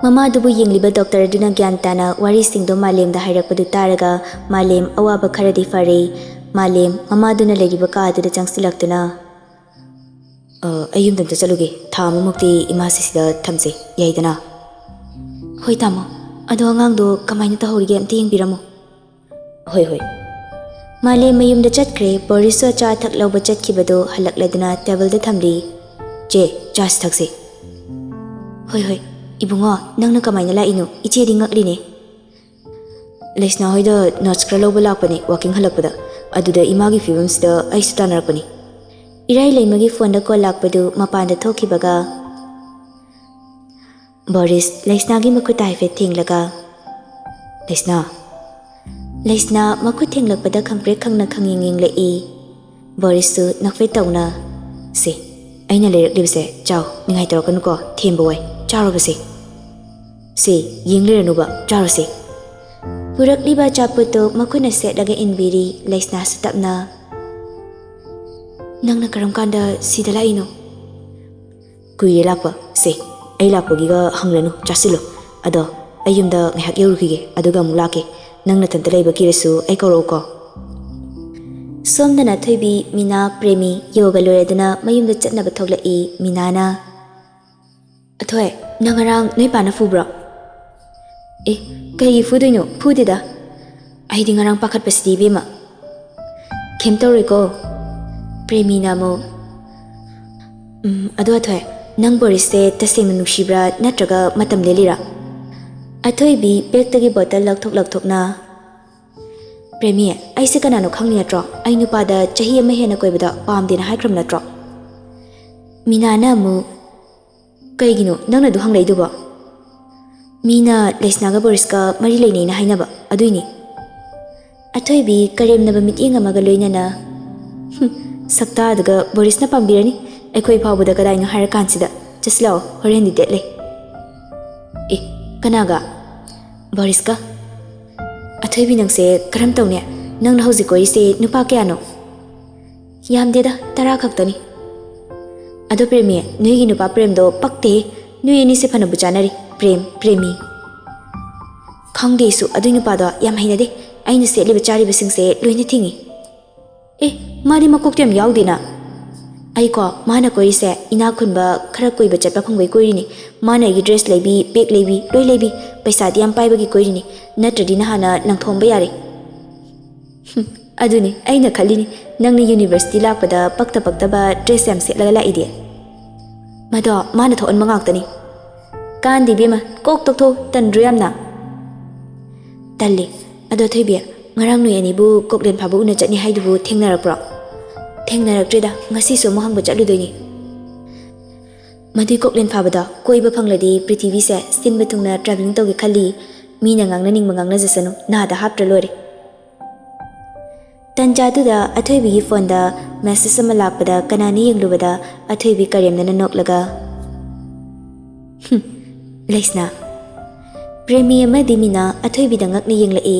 ꯃꯃꯥꯗꯨꯕꯨ ꯌꯦꯡꯂꯤꯕ ꯗꯣꯛꯇꯔ ꯑꯗꯨꯅ ꯒ꯭ꯌꯥꯟ ꯇꯥꯅ ꯋꯥꯔꯤꯁꯤꯡꯗꯣ ꯃꯥꯂꯦꯝꯗ ꯍꯥꯏꯔꯛꯄꯗꯨ ꯇꯥꯔꯒ ꯃꯥꯂꯦꯝ ꯑꯋꯥꯕ ꯈꯔꯗꯤ ꯐꯔꯦ꯫ ꯃꯥꯂꯦꯝ ꯃꯃꯥꯗꯨꯅ ꯂꯩꯔꯤꯕ ꯀꯥ ꯑꯗꯨꯗ ꯆꯪꯁꯤꯜꯂꯛꯇꯨꯅ, "ꯑ, ꯑꯩ ꯌꯨꯝꯗ ꯑꯝꯇ ꯆꯠꯂꯨꯒꯦ꯫ ꯊꯥ ꯑꯃꯃꯨꯛꯇꯤ ꯏꯃꯥꯁꯤ ꯁꯤꯗ ꯊꯝꯁꯦ, ꯌꯥꯏꯗꯅ?" "ꯍꯣꯏ ꯇꯥꯃꯣ, ꯑꯗꯣ ꯑꯉꯥꯡꯗꯣ ꯀꯃꯥꯏꯅ ꯇꯧꯍꯧꯔꯤꯒꯦ ꯑꯝꯇ ꯌꯦꯡꯕꯤꯔꯝꯃꯣ꯫" "ꯍꯣꯏ, ꯍꯣꯏ꯫" ꯃꯥꯂꯦꯝ ꯃꯌꯨꯝꯗ ꯆꯠꯈ꯭ꯔꯦ꯫ ꯕꯣꯔꯤꯁꯁꯨ ꯑꯆꯥ ꯑꯊꯛ ꯂꯧꯕ ꯆꯠꯈꯤꯕꯗꯣ ꯍꯜꯂꯛꯂꯗꯨꯅ ꯇꯦꯕꯜꯗ ꯊꯝꯂꯤ꯫ "ꯆꯦ, ꯆꯥꯁꯤ ꯊꯛꯁꯤ꯫" "ꯍꯣꯏ, ꯍꯣꯏ꯫ ꯏꯕꯨꯡꯉꯣ, ꯅꯪꯅ ꯀꯃꯥꯏꯅ ꯂꯥꯛꯏꯅꯣ? ꯏꯆꯦꯗꯤ ꯉꯛꯂꯤꯅꯦ꯫" "ꯂꯩꯁꯅꯥ ꯍꯣꯏꯗ ꯅꯣꯠꯁ ꯈꯔ ꯂꯧꯕ ꯂꯥꯛꯄꯅꯦ ꯋꯥꯀꯤꯡ ꯍꯜꯂꯛꯄꯗ꯫ ꯑꯗꯨꯗ ꯏꯃꯥꯒꯤ ꯐꯤꯕꯝꯁꯤꯗ ꯑꯩꯁꯨ ꯇꯥꯟꯅꯔꯛꯄꯅꯤ꯫" ꯏꯔꯥꯏ ꯂꯩꯃꯒꯤ ꯐꯣꯟꯗ ꯀꯣꯜ ꯂꯥꯛꯄꯗꯨ ꯃꯄꯥꯟꯗ ꯊꯣꯛꯈꯤꯕꯒ ꯕꯣꯔꯤꯁ ꯂꯩꯁꯅꯥꯒꯤ ꯃꯈꯨꯠꯇ ꯍꯥꯏꯐꯦꯠ ꯊꯦꯡꯂꯒ, "ꯂꯩꯁꯅꯥ, ꯂꯩꯁꯅꯥ ꯃꯈꯨꯠ ꯊꯦꯡꯂꯛꯄꯗ ꯈꯪꯄ꯭ꯔꯦꯛ ꯈꯪꯅ ꯈꯪꯌꯦꯡ ꯌꯦꯡꯂꯛꯏ꯫ ꯕꯣꯔꯤꯁꯁꯨ ꯅꯣꯛꯐꯦꯠ ꯇꯧꯅ, "ꯁꯦ, ꯑꯩꯅ ꯂꯩꯔꯛꯂꯤꯕꯁꯦ ꯆꯥꯎ, ꯅꯤꯡꯉꯥꯏ ꯇꯧꯔꯛꯀꯅꯨꯀꯣ, ꯊꯦꯝꯕ ꯋꯥꯏ, ꯆꯥꯔꯣꯕꯁꯦ꯫ ꯁꯦ, ꯌꯦꯡ ꯂꯩꯔꯅꯨꯕ, ꯆꯥꯔꯣꯁꯦ꯫" ꯄꯨꯔꯛꯂꯤꯕ ꯑꯆꯥꯄꯣꯠꯇꯨ ꯃꯈꯨꯠꯅ ꯁꯦꯠꯂꯒ ꯏꯟꯕꯤꯔꯤ꯫ ꯂꯩꯁꯅꯥꯁꯨ ꯇꯞꯅ, "ꯅꯪꯅ ꯀꯔꯝ ꯀꯥꯟꯗ ꯁꯤꯗ ꯂꯥꯛꯏꯅꯣ?" "ꯀꯨꯏꯔꯦ ꯂꯥꯛꯄ꯫ ꯁꯦ, ꯑꯩ ꯂꯥꯛꯄꯒꯤꯒ ꯍꯪꯂꯅꯨ, ꯆꯥꯁꯤꯜꯂꯨ꯫ ꯑꯗꯣ ꯑꯩ ꯌꯨꯝꯗ ꯉꯥꯏꯍꯥꯛ ꯌꯧꯔꯨꯈꯤꯒꯦ, ꯑꯗꯨꯒ ꯑꯃꯨꯛ ꯂꯥꯛꯀꯦ꯫ ꯅꯪ ꯅꯊꯟꯇ ꯂꯩꯕ ꯀꯤꯔꯁꯨ ꯑꯩ ꯀꯧꯔꯛꯎꯀꯣ꯫" ꯁꯣꯝꯗꯅ ꯑꯊꯣꯏꯕꯤ, ꯃꯤꯅꯥ, ꯄ꯭ꯔꯦꯃꯤ ꯌꯣꯒ ꯂꯣꯏꯔꯗꯨꯅ ꯃꯌꯨꯝꯗ ꯆꯠꯅꯕ ꯊꯣꯛꯂꯛꯏ꯫ ꯃꯤꯅꯥꯅ, "ꯑꯊꯣꯏ, ꯅꯪ ꯉꯔꯥꯡ ꯅꯣꯏ ꯄꯥꯅ ꯐꯨꯕ꯭ꯔꯣ?" "ꯑꯦ, ꯀꯩꯒꯤ ꯐꯨꯗꯣꯏꯅꯣ? ꯐꯨꯗꯦꯗ꯫ ꯑꯩꯗꯤ ꯉꯔꯥꯡ ꯄꯥꯈꯠꯄꯁꯤꯗꯤ ꯏꯕꯦꯝꯃ꯫" "ꯀꯩꯝ ꯇꯧꯔꯣꯏꯀꯣ꯫" ꯄ꯭ꯔꯦꯃꯤꯅ ꯑꯃꯨꯛ, "ꯎꯝ, ꯑꯗꯣ ꯑꯊꯣꯏ, ꯅꯪ ꯕꯣꯔꯤꯁꯁꯦ ꯇꯁꯦꯡꯅ ꯅꯨꯡꯁꯤꯕ꯭ꯔꯥ ꯅꯠꯇ꯭ꯔꯒ ꯃꯇꯝ ꯂꯦꯜꯂꯤꯔꯥ?" ꯑꯊꯣꯏꯕꯤ ꯕꯦꯛꯇꯒꯤ ꯕꯣꯇꯜ ꯂꯧꯊꯣꯛ ꯂꯧꯊꯣꯛꯅ, "ꯄ꯭ꯔꯦꯃꯤ, ꯑꯩꯁꯦ ꯀꯅꯥꯅꯣ ꯈꯪꯉꯤ ꯅꯠꯇ꯭ꯔꯣ? ꯑꯩ ꯅꯨꯄꯥꯗ ꯆꯍꯤ ꯑꯃ ꯍꯦꯟꯅ ꯀꯣꯏꯕꯗ ꯄꯥꯝꯗꯦꯅ ꯍꯥꯏꯈ꯭ꯔꯕ ꯅꯠꯇ꯭ꯔꯣ?" ꯃꯤꯅꯥꯅ ꯑꯃꯨꯛ, "ꯀꯩꯒꯤꯅꯣ ꯅꯪꯅ ꯑꯗꯨ ꯍꯪꯂꯛꯏꯗꯨꯕꯣ?" "ꯃꯤꯅ ꯂꯩꯁꯅꯥꯒ ꯕꯣꯔꯤꯁꯀ ꯃꯔꯤ ꯂꯩꯅꯩꯅ ꯍꯥꯏꯅꯕ, ꯑꯗꯨꯏꯅꯤ꯫" ꯑꯊꯣꯏꯕꯤ ꯀꯔꯦꯝꯅꯕ ꯃꯤꯠꯌꯦꯡ ꯑꯃꯒ ꯂꯣꯏꯅꯅ, "ꯍꯨꯝ, ꯁꯛꯇꯥꯗꯨꯒ ꯕꯣꯔꯤꯁꯅ ꯄꯥꯝꯕꯤꯔꯅꯤ꯫ ꯑꯩꯈꯣꯏ ꯐꯥꯎꯕꯗ ꯀꯗꯥꯏꯅꯣ ꯍꯥꯏꯔꯀꯥꯟꯁꯤꯗ꯫ ꯆꯠꯁꯤꯜꯂꯛꯑꯣ, ꯍꯣꯔꯦꯟꯗꯤ ꯗꯦꯠ ꯂꯩ꯫" "ꯑꯦ, ꯀꯅꯥꯒ?" "ꯕꯣꯔꯤꯁꯀ꯫" "ꯑꯊꯣꯏꯕꯤ, ꯅꯪꯁꯦ ꯀꯔꯝ ꯇꯧꯅꯤ? ꯅꯪꯅ ꯍꯧꯖꯤꯛ ꯀꯣꯏꯔꯤꯁꯦ ꯅꯨꯄꯥ ꯀꯌꯥꯅꯣ?" "ꯌꯥꯝꯗꯦꯗ, ꯇꯔꯥ ꯈꯛꯇꯅꯤ꯫" "ꯑꯗꯣ ꯄ꯭ꯔꯦꯃꯤ, ꯅꯣꯏꯒꯤ ꯅꯨꯄꯥ ꯄ꯭ꯔꯦꯝꯗꯣ ꯄꯛꯇꯦꯍꯦ꯫ ꯅꯣꯏ ꯑꯅꯤꯁꯦ ꯐꯅꯕꯨ ꯆꯥꯅꯔꯤ, ꯄ꯭ꯔꯦꯝ, ꯄ꯭ꯔꯦꯃꯤ꯫ ꯈꯪꯗꯦ ꯑꯩꯁꯨ, ꯑꯗꯨꯏ ꯅꯨꯄꯥꯗꯣ ꯌꯥꯝ ꯍꯩꯅꯗꯦ꯫ ꯑꯩꯅ ꯁꯦꯠꯂꯤꯕ ꯆꯥꯔꯤꯕꯁꯤꯡꯁꯦ ꯂꯣꯏꯅ ꯊꯤꯡꯉꯤ꯫" "ꯑꯦ, ꯃꯥꯗꯤ ꯃꯀꯣꯛꯇꯤ ꯌꯥꯝ ꯌꯥꯎꯗꯦꯅ꯫" "ꯑꯩꯀꯣ, ꯃꯥꯅ ꯀꯣꯏꯔꯤꯁꯦ ꯏꯅꯥꯛ ꯈꯨꯟꯕ, ꯈꯔ ꯀꯣꯏꯕ ꯆꯠꯄ ꯐꯪꯕꯩ ꯀꯣꯏꯔꯤꯅꯤ꯫ ꯃꯥꯅ ꯑꯩꯒꯤ ꯗ꯭ꯔꯦꯁ ꯂꯩꯕꯤ, ꯕꯦꯒ ꯂꯩꯕꯤ, ꯂꯣꯏ ꯂꯩꯕꯤ꯫ ꯄꯩꯁꯥꯗꯤ ꯌꯥꯝ ꯄꯥꯏꯕꯒꯤ ꯀꯣꯏꯔꯤꯅꯤ, ꯅꯠꯇ꯭ꯔꯗꯤ ꯅꯍꯥꯟꯅ ꯂꯪꯊꯣꯛꯑꯝꯕ ꯌꯥꯔꯦ꯫" "ꯍꯨꯝ, ꯑꯗꯨꯅꯤ ꯑꯩꯅ ꯈꯜꯂꯤꯅꯤ, ꯅꯪꯅ ꯌꯨꯅꯤꯚꯔꯁꯤꯇꯤ ꯂꯥꯛꯄꯗ ꯄꯛꯇ ꯄꯛꯇꯕ ꯗ꯭ꯔꯦꯁ ꯌꯥꯝ ꯁꯦꯠꯂꯒ ꯂꯥꯛꯏꯗꯤ꯫ ꯃꯗꯣ ꯃꯥꯅ ꯊꯣꯛꯍꯟꯕ ꯉꯥꯛꯇꯅꯤ꯫ ꯀꯥꯟꯗꯦ ꯏꯕꯦꯝꯃ, ꯀꯣꯛ ꯇꯣꯛꯊꯣꯛ, ꯇꯟꯗ꯭ꯔꯣ ꯌꯥꯝꯅ?" "ꯇꯜꯂꯤ꯫ ꯑꯗꯣ ꯊꯣꯏꯕꯤ, ꯉꯔꯥꯡ ꯅꯣꯏ ꯑꯅꯤꯕꯨ ꯀꯣꯛꯂꯦꯟ ꯐꯥꯕ ꯎꯅ ꯆꯠꯅꯤ ꯍꯥꯏꯗꯨꯕꯨ ꯊꯦꯡꯅꯔꯛꯄ꯭ꯔꯣ?" "ꯊꯦꯡꯅꯔꯛꯇ꯭ꯔꯤꯗ, ꯉꯁꯤꯁꯨ ꯑꯃꯨꯛ ꯍꯪꯕ ꯆꯠꯂꯨꯗꯣꯏꯅꯤ꯫" "ꯃꯗꯨꯏ ꯀꯣꯛꯂꯦꯟ ꯐꯥꯕꯗꯣ ꯀꯣꯏꯕ ꯐꯪꯂꯗꯤ ꯄ꯭ꯔꯤꯊꯤꯕꯤꯁꯦ ꯁꯤꯟꯕ ꯊꯨꯡꯅ ꯇ꯭ꯔꯥꯚꯦꯂꯤꯡ ꯇꯧꯒꯦ ꯈꯜꯂꯤ꯫ ꯃꯤꯅ ꯉꯥꯡꯅꯅꯤꯡꯕ ꯉꯥꯡꯅꯖꯁꯅꯨ, ꯅꯥꯗ ꯍꯥꯞꯇ꯭ꯔ ꯂꯣꯏꯔꯦ꯫" ꯇꯟꯖꯥꯗꯨꯗ ꯑꯊꯣꯏꯕꯤꯒꯤ ꯐꯣꯟꯗ ꯃꯦꯁꯦꯖ ꯑꯃ ꯂꯥꯛꯄꯗ ꯀꯅꯥꯅ ꯌꯦꯡꯂꯨꯕꯗ ꯑꯊꯣꯏꯕꯤ ꯀꯔꯦꯝꯅꯅ ꯅꯣꯛꯂꯒ, "ꯍꯨꯝ, ꯂꯩꯁꯅꯥ, ꯄ꯭ꯔꯦꯃꯤ ꯑꯃꯗꯤ ꯃꯤꯅ ꯑꯊꯣꯏꯕꯤꯗ ꯉꯛꯅ ꯌꯦꯡꯂꯛꯏ꯫